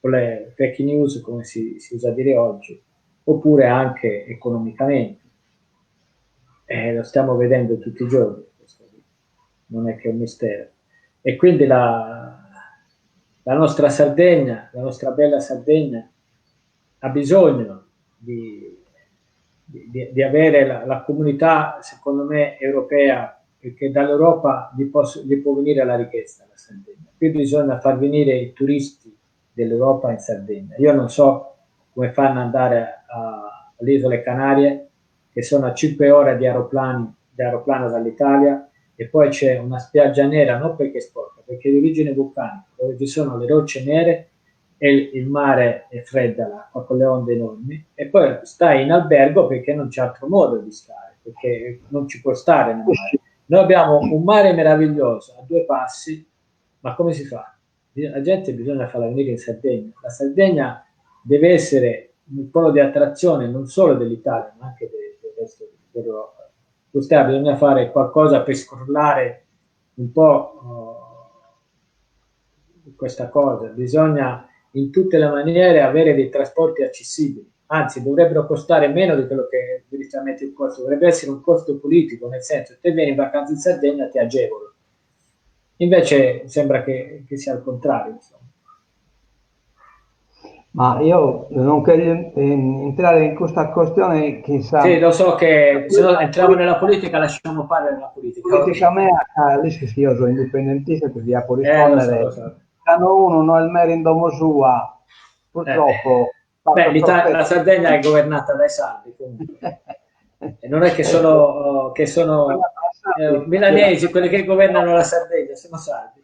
con le fake news, come si, si usa dire oggi, oppure anche economicamente. Eh, lo stiamo vedendo tutti i giorni, questo non è che è un mistero. E quindi la, la nostra Sardegna, la nostra bella Sardegna, ha bisogno di, di, di avere la, la, comunità, secondo me, europea, perché dall'Europa gli, posso, gli può venire la richiesta alla Sardegna. Qui bisogna far venire i turisti dell'Europa in Sardegna. Io non so come fanno ad andare a, alle isole Canarie, che sono a 5 ore di, aeroplani, di aeroplano dall'Italia, e poi c'è una spiaggia nera, non perché è sporca, perché è di origine vulcanica, dove ci sono le rocce nere e il mare è fredda, l'acqua con le onde enormi, e poi stai in albergo perché non c'è altro modo di stare, perché non ci può stare nel mare. Noi abbiamo un mare meraviglioso a due passi, ma come si fa? La gente bisogna farla venire in Sardegna. La Sardegna deve essere un polo di attrazione non solo dell'Italia, ma anche del, del resto dell'Europa. Questa bisogna fare qualcosa per scrollare un po' uh, questa cosa. Bisogna in tutte le maniere avere dei trasporti accessibili, anzi dovrebbero costare meno di quello che direttamente il costo, dovrebbe essere un costo politico, nel senso te vieni in vacanza in Sardegna ti agevolo. Invece sembra che, che sia al contrario. Insomma. Ma io non voglio entrare in questa questione, chissà. Sì, lo so che se no entriamo nella politica lasciamo fare la politica. Politica mea, lì che io sono indipendentista, ti può rispondere. Eh, lo so, lo so. Quando uno non è il mere in domo sua, purtroppo... Eh. Beh, la Sardegna è governata dai sardi, comunque. E non è che sono, che sono eh, milanesi quelli che governano la Sardegna, sono sardi.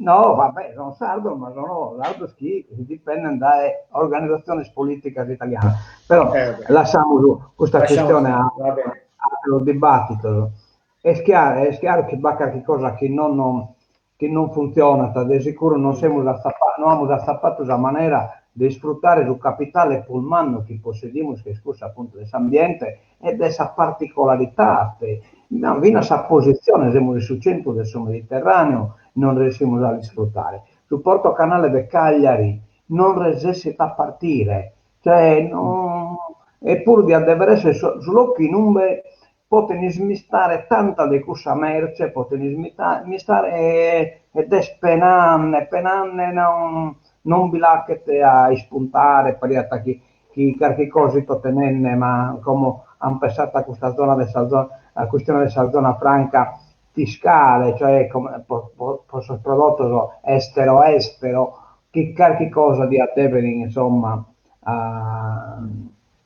No, vabbè, sono sardo, ma sono sardo che dipende dalle organizzazioni politiche italiane. Però eh, lasciamo questa lasciamo questione a, a, dibattito. È chiaro, è chiaro che va qualche cosa che non, non, che non funziona, di sicuro non siamo non abbiamo zappato la maniera di sfruttare il capitale pulmano che possediamo, che è scusa appunto dell'ambiente e della particolarità. Ma finas sa positzione, semus in su centru de su Mediterràneu, non resessimus a l'isfrutare. Su Porto Canale de Cagliari non resessit a partire, cioè no, eppuru diat dever esser su locu in umbe poten ismistare tanta de cussa merce, poten ismistare e ed est penanne penanne non non bi l'achet a ispuntare, pariat chi chi carchi cosa ito tenenne, ma como an pessatu a custa zona de sa zona, a custione de sa zona franca fiscale, cioè come po po po sos prodottos estero estero, chi carchi cosa diat dever insomma a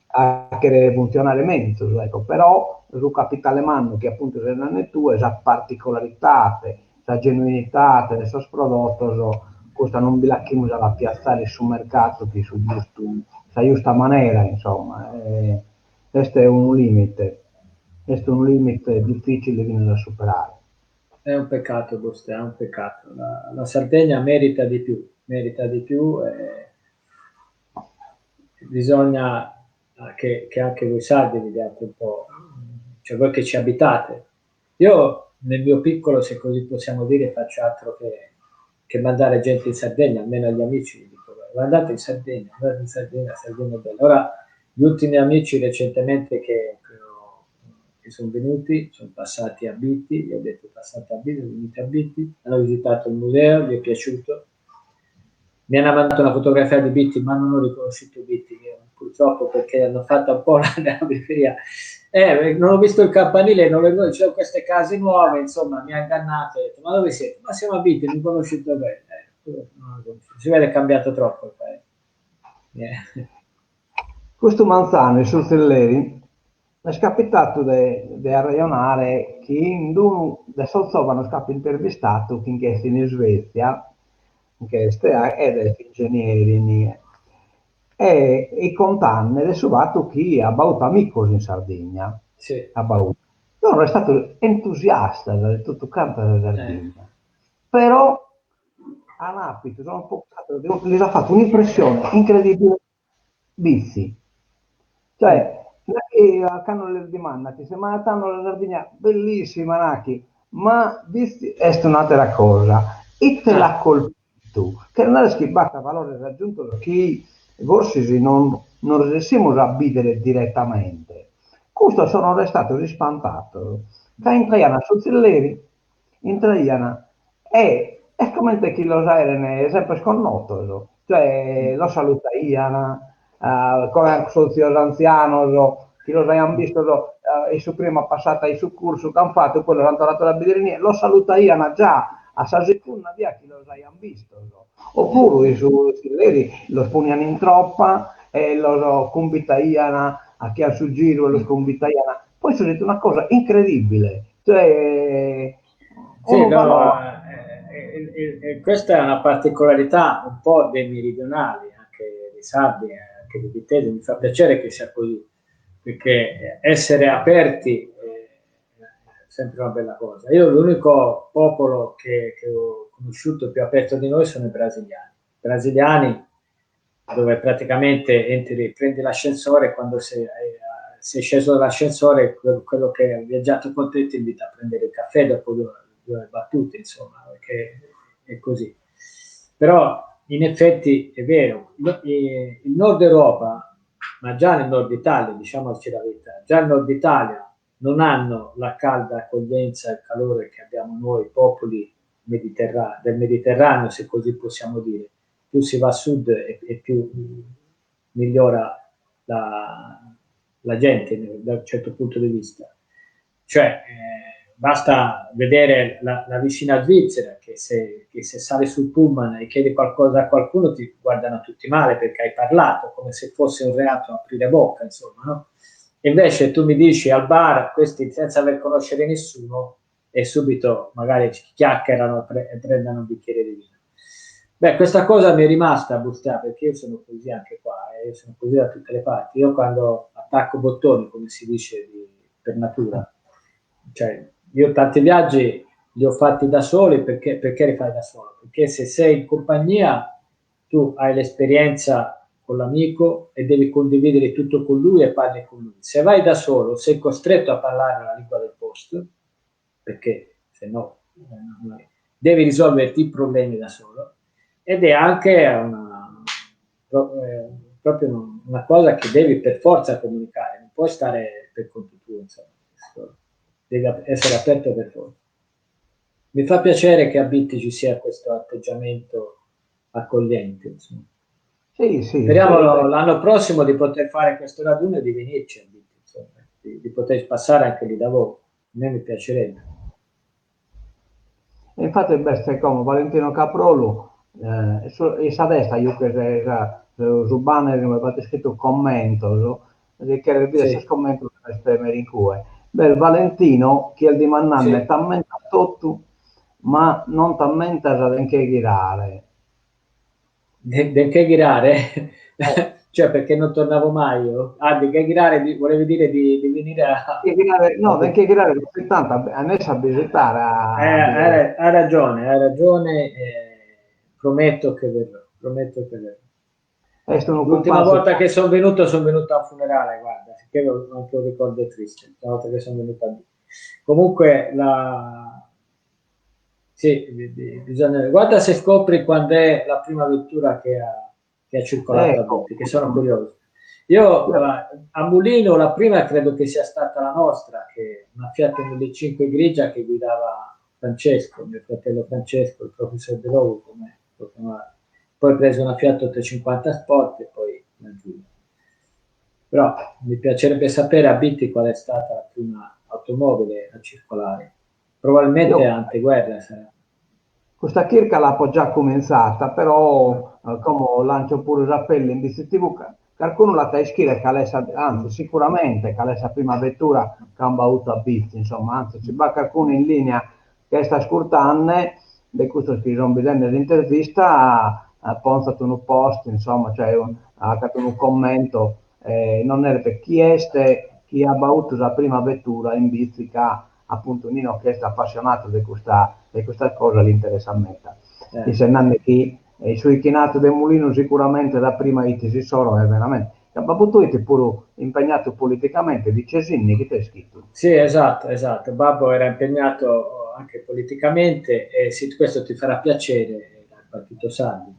achere funtzionare menzus, ecco, però su capitale mannu chi appuntu ses nande tue, sa particolaridade, sa genuinidade de sos prodottos, custa non bi l'achimus a la piatzare in su mercatu chin su giustu, sa giusta manera, insomma, est unu limite, est unu limite difficile finas a superare. È un peccato, Bostè, è un peccato. La, la Sardegna merita di più, merita di più e bisogna che, che anche voi sardi vi diate un po', cioè voi che ci abitate. Io nel mio piccolo, se così possiamo dire, faccio altro che, che mandare gente in Sardegna, almeno agli amici, dico, andate in Sardegna, andate in Sardegna, Sardegna è bella. Ora, gli ultimi amici recentemente che, che, ho, che sono venuti, sono passati a Bitti, gli ho detto passate a Bitti, venite a Bitti, hanno visitato il museo, gli è piaciuto, mi hanno mandato una fotografia di Bitti, ma non ho riconosciuto Bitti, purtroppo perché hanno fatto un po' la periferia. Eh, non ho visto il campanile, non le c'erano queste case nuove, insomma, mi ha ingannato, ho detto, ma dove siete? Ma siamo a Bitti, non conosci dov'è. Eh, si vede cambiato troppo il paese. Yeah. Custu manzanu in su tzilleri m'est capitatu de de arrejonare chin d'unu de sos zovanos chi apo intervistatu chi nch'est in Isvezia, nch'est ed est ingenieri inie, e fit contande de su fatu chi at avutu amicos in Sardigna, Sì. at avutu, sono restados entusiastas de totu canta sa Sardigna, però an apitu, sono lis at fatu un'impressione incredibile Bitzi. Cioè, nachi cando lis dimandant, ma tando la Sardigna bellissima nachi, ma Bitzi est un'atera cosa. Ite l'at colpitu? Cheret narrer chi b'at valores aggiuntos chi forsis non non resessimus a bìdere diretamente. Custos sono restados ispantados ca intraian a su tzilleri, intraian e est comente chi los aeren semper connotos, cioè los salutaian, come sos tzios antzianos chi los aian bistos in su prima passata in su cursu ch'an fatu, poi los an torrados a bìdere inie, los salutaian già a sa secunda bia chi los aian bistos, opuru in su tzilleri los ponian in tropa e los cumbitaian, achian su giru e los cumbitaian, poi issos est una cosa incredibile, cioè Sì, no, eh, eh, eh, questa è una particolarità un po' dei meridionali, anche dei sardi, anche dei bittesi, mi fa piacere che sia così, perché essere aperti è sempre una bella cosa. Io l'unico popolo che, che ho conosciuto più aperto di noi sono i brasiliani. I brasiliani dove praticamente entri, prendi l'ascensore, quando sei, eh, sei sceso dall'ascensore, quello che ha viaggiato con te ti invita a prendere il caffè dopo due, due battute, insomma, perché è così. Però in effetti è vero, il nord Europa, ma già nel nord Italia, diciamoci la verità, già il nord Italia non hanno la calda accoglienza e il calore che abbiamo noi, popoli mediterra- del Mediterraneo, se così possiamo dire. Più si va a sud e, e più migliora la, la gente da un certo punto di vista. Cioè, eh, basta vedere la, la vicina Svizzera, che se, che se sale sul pullman e chiedi qualcosa a qualcuno ti guardano tutti male perché hai parlato, come se fosse un reato aprire bocca, insomma, no? Invece tu mi dici al bar, questi senza aver conoscere nessuno, e subito magari chiacchierano e prendono un bicchiere di vino. Beh, questa cosa mi è rimasta a Bustia perché io sono così anche qua, eh, io sono così da tutte le parti. Io quando attacco bottoni, come si dice di, per natura, cioè io tanti viaggi li ho fatti da soli perché, perché li fai da solo? Perché se sei in compagnia tu hai l'esperienza con l'amico e devi condividere tutto con lui e parli con lui. Se vai da solo sei costretto a parlare la lingua del posto. post, perché se no devi risolverti i problemi da solo, ed è anche una, proprio una cosa che devi per forza comunicare, non puoi stare per conto tuo, insomma, devi essere aperto per forza. Mi fa piacere che a Bitti ci sia questo atteggiamento accogliente, insomma. Sì, sì, Speriamo sì. l'anno prossimo di poter fare questo raduno e di venirci a Bitti, insomma, di poter passare anche lì da voi. A me mi piacerebbe. E infatti b'est como Valentino Caprolu, eh, su, in sa destra juchet sa, su banner inue b'at iscritu commentos, si cheret bider Sì. sos commentos deves premere in cue. B'est Valentino chi est dimandande Sì. t'ammentas totu, ma non t'ammentas de nche ghirare. De nche ghirare? Cioè perché non tornavo mai io? Ah, de nche ghirare volevi dire di venire a... De ghirare, no, de nche ghirare tantu a nos a bisitare. A... Hai ragione, hai ragione, prometto che verrò, prometto che verrò. Est unu L'ultima cumpanzu volta che sono venuto, sono venuto a un funerale, guarda, che ho anche un ricordo triste, l'ultima volta che sono venuto a Bitti. Comunque, la... sì, bisogna... Guarda se scopri quando è la prima vettura che ha circolato Ecco. a Bitti, che sono curioso. Io a Mulino la prima credo che sia stata la nostra, che è una Fiat 1500 grigia che guidava Francesco, mio fratello Francesco, il professor De Logu, come lo chiamava. Poi ho preso una Fiat 850 Sport e poi una Giulia. Però mi piacerebbe sapere a Bitti qual è stata la prima automobile a circolare. Probabilmente Io anteguerra sarà. Custa chirca l'apo già cumintzata, però como lancio puru s'apellu in BitzTV, carcunu l'at a ischire cale est sa, anzi sicuramente cale est sa prima vetura ch'an avutu a Bitzi, insomma, anzi si b'at carcunu in linea chi est ascurtande de custos chi son bidende s'intervista, ponzat unu post, insomma, cioè agat unu commento e nos neret chi est chi at avutu sa prima vetura in Bitzi ca appuntu Nino chi est appassionatu de custa de custa cosa l'interessat meda. Isse est nande chi in su 'ichinatu de Mulinu sicuramente sa prima 'it s'issoro est veramente ca babbu tou 'it puru impegnatu politicamente, vice sinnigu, ite est iscritu? Sì, esatto, esatto. Babbo era impegnato anche politicamente e sì, questo ti farà piacere, era il Partito Sardo.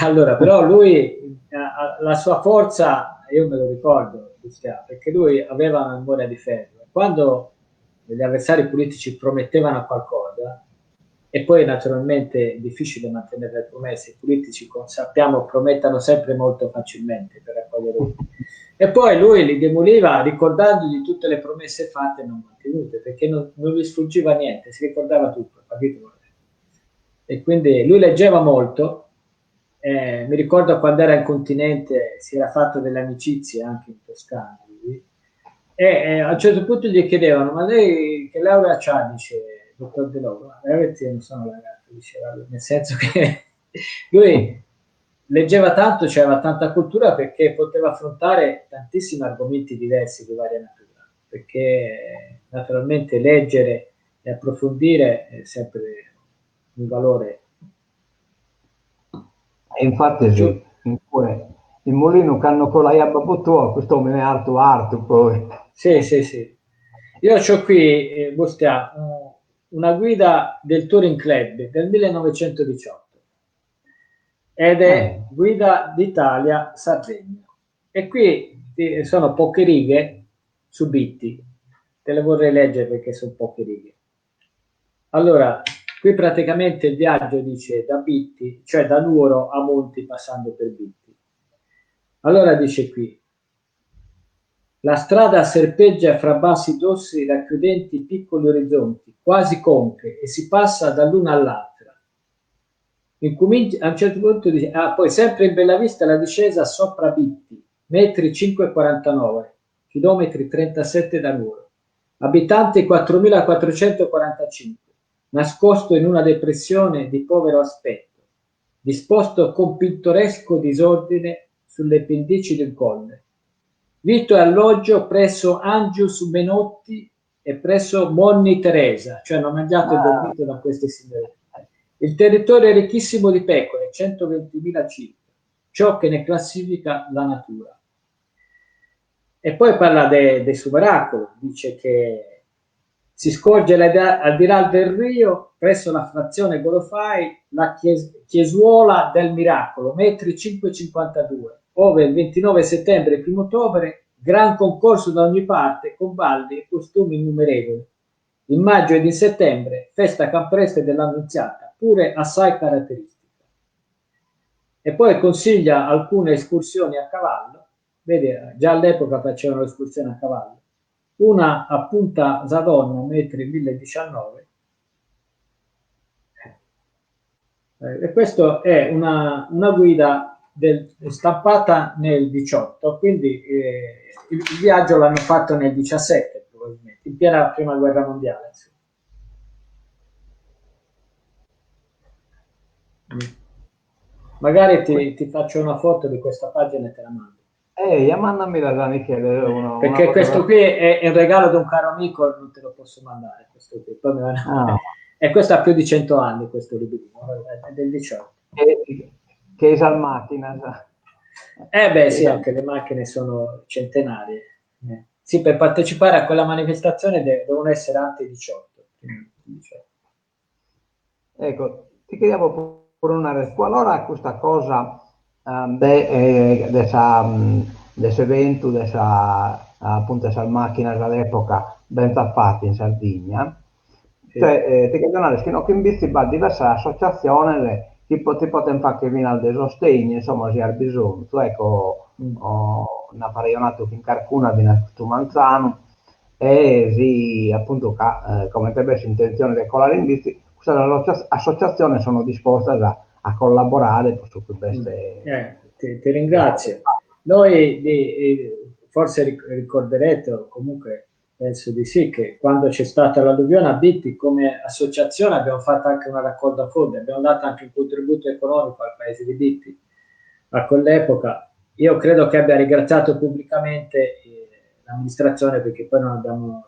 Allora, però lui, la sua forza, io me lo ricordo, Cristiano, perché lui aveva una memoria di ferro. Quando gli avversari politici promettevano qualcosa, e poi naturalmente è difficile mantenere le promesse, i politici, come sappiamo, promettono sempre molto facilmente per raccogliere voti. E poi lui li demoliva ricordandogli tutte le promesse fatte e non mantenute, perché non gli sfuggiva niente, si ricordava tutto, capito? E quindi lui leggeva molto, mi ricordo quando era in continente si era fatto delle amicizie anche in Toscana, lui, e a un certo punto gli chiedevano, ma lei che laurea c'ha? Dice, dottor De Logu, ma veramente io non sono laureato, diceva lui, nel senso che lui leggeva tanto, c'aveva tanta cultura perché poteva affrontare tantissimi argomenti diversi di varia natura, perché naturalmente leggere e approfondire è sempre un valore. E infatti sì, in cue, in Mulinu cando colaiat babbu tuo, cust'omine artu artu poi. Sì, sì, sì. Io c'ho qui, Bustia, una guida del Touring Club del 1918 ed è Guida d'Italia Sardegna. E qui sono poche righe su Bitti, te le vorrei leggere perché sono poche righe. Allora, qui praticamente il viaggio dice da Bitti, cioè da Nuoro a Monti passando per Bitti. Allora dice qui, la strada serpeggia fra bassi dossi racchiudenti piccoli orizzonti, quasi conche, e si passa dall'una all'altra. Incominci, a un certo punto dice, ah, poi sempre in bella vista la discesa sopra Bitti, metri 5,49, chilometri 37 da Nuoro, abitanti 4.445, nascosto in una depressione di povero aspetto, disposto con pittoresco disordine sulle pendici del colle. Vitto e alloggio presso Angius Menotti e presso Monni Teresa, cioè hanno mangiato e dormito da queste signore. Il territorio è ricchissimo di pecore, 120.000 circa, ciò che ne classifica la natura. E poi parla de su miracolo, dice che Si scorge al di là del rio, presso la frazione Golofai, la chiesuola del Miracolo, metri 5,52, ove il 29 settembre e 1 ottobre gran concorso da ogni parte, con balli e costumi innumerevoli. In maggio ed in settembre, festa campestre dell'Annunziata, pure assai caratteristica. E poi consiglia alcune escursioni a cavallo, vedi, già all'epoca facevano escursioni a cavallo, una a Punta Zadonna, metri 1019, e questa è una guida stampata nel 18, quindi il viaggio l'hanno fatto nel 17 probabilmente, in piena prima guerra mondiale. Insomma. Magari ti faccio una foto di questa pagina e te la mando. Mandamela da Michele, Perché una questo foto. qui è un regalo di un caro amico, non te lo posso mandare. Questo qui. Poi me la Ah. E questo ha più di 100 anni, questo librino, è del 18. Che è la macchina, sa. Eh beh, sì, anche le macchine sono centenarie. Sì, per partecipare a quella manifestazione devono essere ante 18. 18. Ecco, ti chiediamo pure una risposta. Qualora questa cosa de de sa, de s'eventu, de sa, appunto, de sas macchinas dell'epoca benzat fatu in Sardigna, Sì. Cioè, ti cherzo narrer chi no chi in Bitzi b'at diversas associatziones chi ti poden fagher finas de sostegnu, insomma, si as bisonzu, ecco, nd'apo arrejonadu chin carcuna finas custu manzanu e si, appuntu, ca comente b'est s'intentzione de colare in Bitzi, custas associatziones sono dispostas a collaborare pro su chi b'est. Ti ringrazio. Noi, forse ricorderete, o comunque penso di sì, che quando c'è stata l'alluvione a Bitti, come associazione abbiamo fatto anche una raccolta fondi, abbiamo dato anche un contributo economico al paese di Bitti. A quell'epoca io credo che abbia ringraziato pubblicamente l'amministrazione, perché poi non abbiamo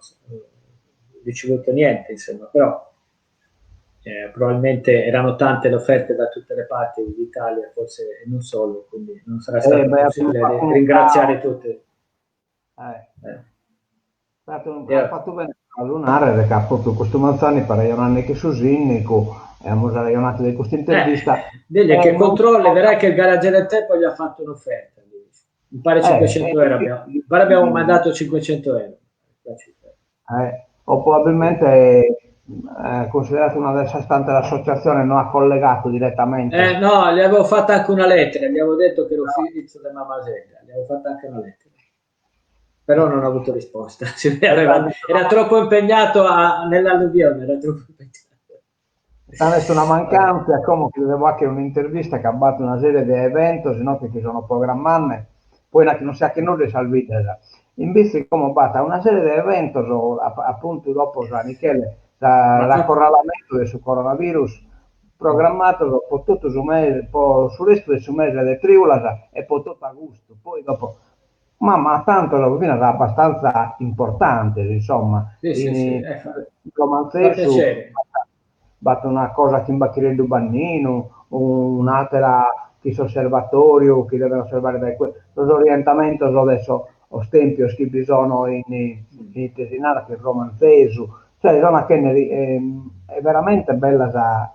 ricevuto niente, insomma, però probabilmente erano tante le offerte da tutte le parti d'Italia, forse e non solo, quindi non sarà stato possibile ringraziare tutte. Stato un ha fatto bene a lunare, perché proprio questo Manzani per ragionare anche su Sinnico, e abbiamo ragionato di questa intervista. Digli che Non controlli, so. vedrai che il garage del tempo gli ha fatto un'offerta. Mi pare 500 euro, mi pare abbiamo mandato 500 euro. O probabilmente considerato una delle tante l'associazione non ha collegato direttamente. No, gli avevo fatto anche una lettera, gli avevo detto che ero figlio della mamma Zedda, gli avevo fatto anche una lettera. Però non ho avuto risposta. Sì, era troppo impegnato nell'alluvione, era troppo impegnato. Adesso una mancanza, come chiudevo anche un'intervista che ha fatto una serie di eventi, se no che ci sono programmate, poi non sa che nulla salvitesa. Invece come batta una serie di eventi, so, appunto dopo San Michele, l'accorralamento del coronavirus, programmato dopo tutto su mese, poi sul resto del mese di Triulasa e poi tutto agosto, poi dopo ma tanto la rovina era abbastanza importante, insomma. Sì, sì, In sì, in romanzesso, fa piacere. Batte una cosa che in Bacchirello Bannino, un'altra che osservatorio, che deve osservare dai los orientamento adesso o stempio che bisogno in Tesinara, che è romanzeso, cioè zona che ne è veramente bella sa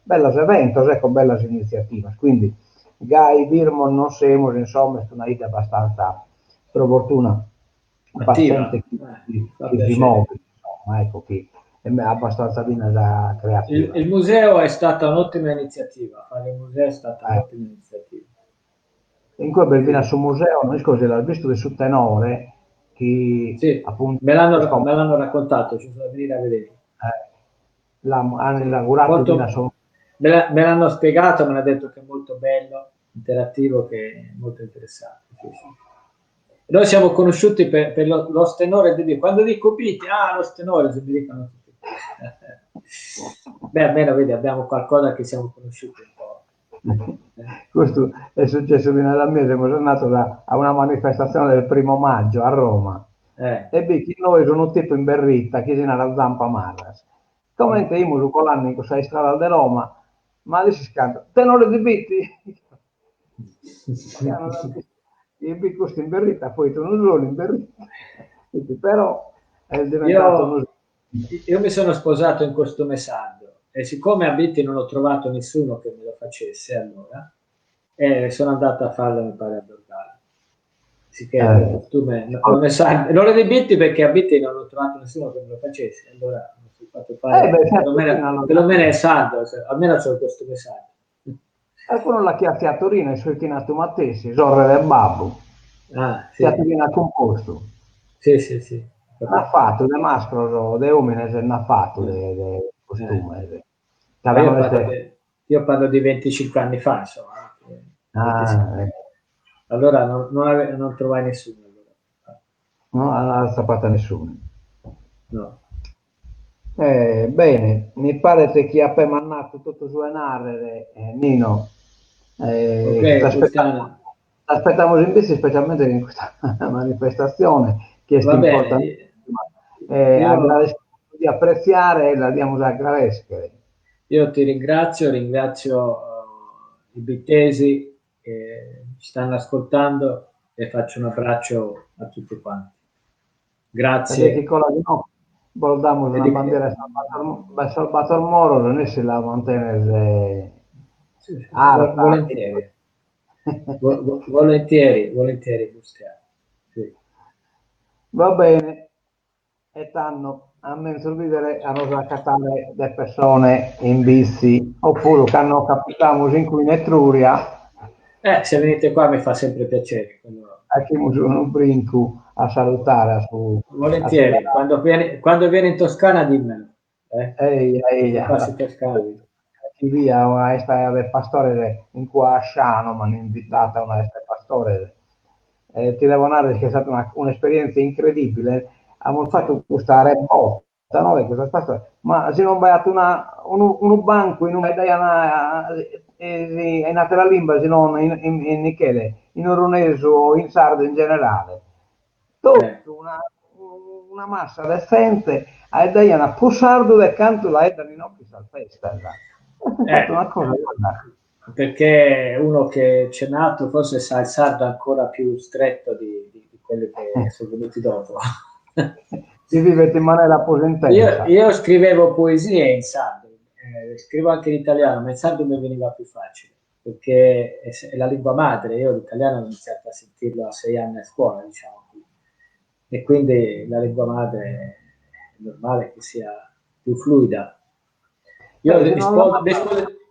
bella evento, ecco, bella iniziativa. Quindi Gai Birmo non siamo, insomma, è una idea abbastanza per fortuna Attiva. paziente Fa chi si piacere. muove, insomma, ecco, chi è abbastanza bene da creativa. Il museo è stata un'ottima iniziativa, fare il museo è stata un'ottima iniziativa. In cui Belvina sul museo, non so se l'ha visto su tenore, che Sì, appunto me l'hanno raccontato, ci sono da venire a vedere. Hanno inaugurato Vina su Me l'hanno spiegato, me l'ha detto che è molto bello, interattivo, che è molto interessante. Sì, sì. Noi siamo conosciuti per lo stenore di Dio. Quando dico Bitti, ah, lo stenore, se mi dicono tutti. Beh, almeno vedi, abbiamo qualcosa che siamo conosciuti un po'. Questo è successo fino alla mia, siamo andati a una manifestazione del 1° maggio a Roma. E beh, chi noi sono un tipo in berritta, chi si nella zampa marras. Come io su Colanni, in questa strada di Roma, ma lì si scanta, tenore di Bitti. Io vi questo in berritta, poi tu non solo in berritta. Quindi, però è diventato uno. Io mi sono sposato in costume sardo e siccome a Bitti non ho trovato nessuno che me lo facesse allora, eh, sono andato a farlo mi pare a Dorgali. Sicché il costume non è sardo, non è di Bitti perché a Bitti non ho trovato nessuno che me lo facesse, allora mi sono fatto fare, eh beh, certo, perlomeno, perlomeno è sardo, cioè, almeno c'ho il costume sardo. Qualcuno l'at a Torino e su 'ichinatu matessi, sorre de babbu. Ah, sì. Chi at cumpostu. Sì, sì, sì. Nd'at fatu de mascros, de omines nd'at fatu de de costumes. Eh. Io parlo, de, io parlo di 25 anni fa, insomma. Ah, eh. Allora non, non, ave, non trovai nessuno. Allora. No, non atzapat nessuno. No. Eh, bene, mi paret chi ape mannatu totu su 'e narrere, Nino. Eh, ok, T'aspetamus in Bitzi specialmente in custa manifestazione chi est importantissima. Eh, io... di appreziare e la diamus a agradèschere. Io ti ringrazio, ringrazio uh, i bittesi che ci stanno ascoltando e faccio un abbraccio a tutti quanti. Grazie. Bos damus una bandiera 'e sos Bator Moros, nessi la mantenes arta. Volentieri. Volentieri, volentieri, Bustianu. Sì. Va bene. E tando, a menzus bìdere a nos acatare de pessone in Bitzi, opuru cando capitamus in cue in Etruria. Eh, se venite qua mi fa sempre piacere. Faghimus unu brincu a salutare a su... Volentieri, quando vieni, quando vieni in Toscana dimmelo. Eh? Eia, eia. Passi Toscana. Chi fia una 'esta de pastores in cue a Asciano, m'an invitatu a una 'esta 'e pastores E ti devo narrer chi est stata una un'esperienza incredibile, amus fatu custa rebotta no de custas pastores, ma si non b'aiat una unu unu bancu inue faeddaian in atera limba si non in in Nichele, in orunesu o in sardu in generale. Totu una una massa de zente 'aeddaian prus sardu de cantu l'aeddan inoghe in sas festas. Est stata una cosa, guarda Perché uno che c'è nato forse sa il sardo ancora più stretto di, di, di quelli che sono venuti dopo. Si vivet in manera prus intensa. Io, io scrivevo poesie in sardo, eh, scrivo anche in italiano, ma in sardo mi veniva più facile, perché è, è la lingua madre, io l'italiano ho iniziato a sentirlo a sei anni a scuola, diciamo. E quindi la lingua madre è normale che sia più fluida. Io rispondo,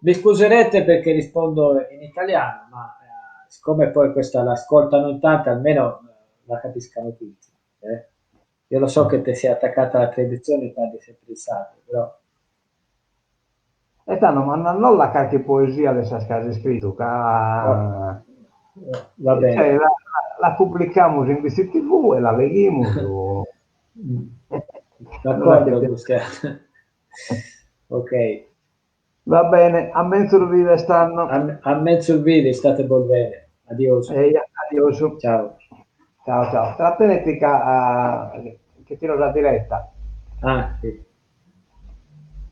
mi scuserete perché rispondo in italiano, ma eh, siccome poi questa l'ascoltano in tanti, almeno eh, la capiscano tutti. Eh? Io lo so che te sei attaccata alla tradizione e parli sempre in sardo, però... E tando, manda·nos·la carchi poesia de sas chi as iscritu, ca... Va bene. Cioè, la, la publicamus in BCTV e la leghimus. D'accordo, Ok. Va bene, a menzus bìdere tando. A, a menzus bìdere, state bene. Adiosu. Eia, adiosu. Ciao. Ciao, ciao. Tratene·ti ca, che tiro sa diretta. Ah, sì.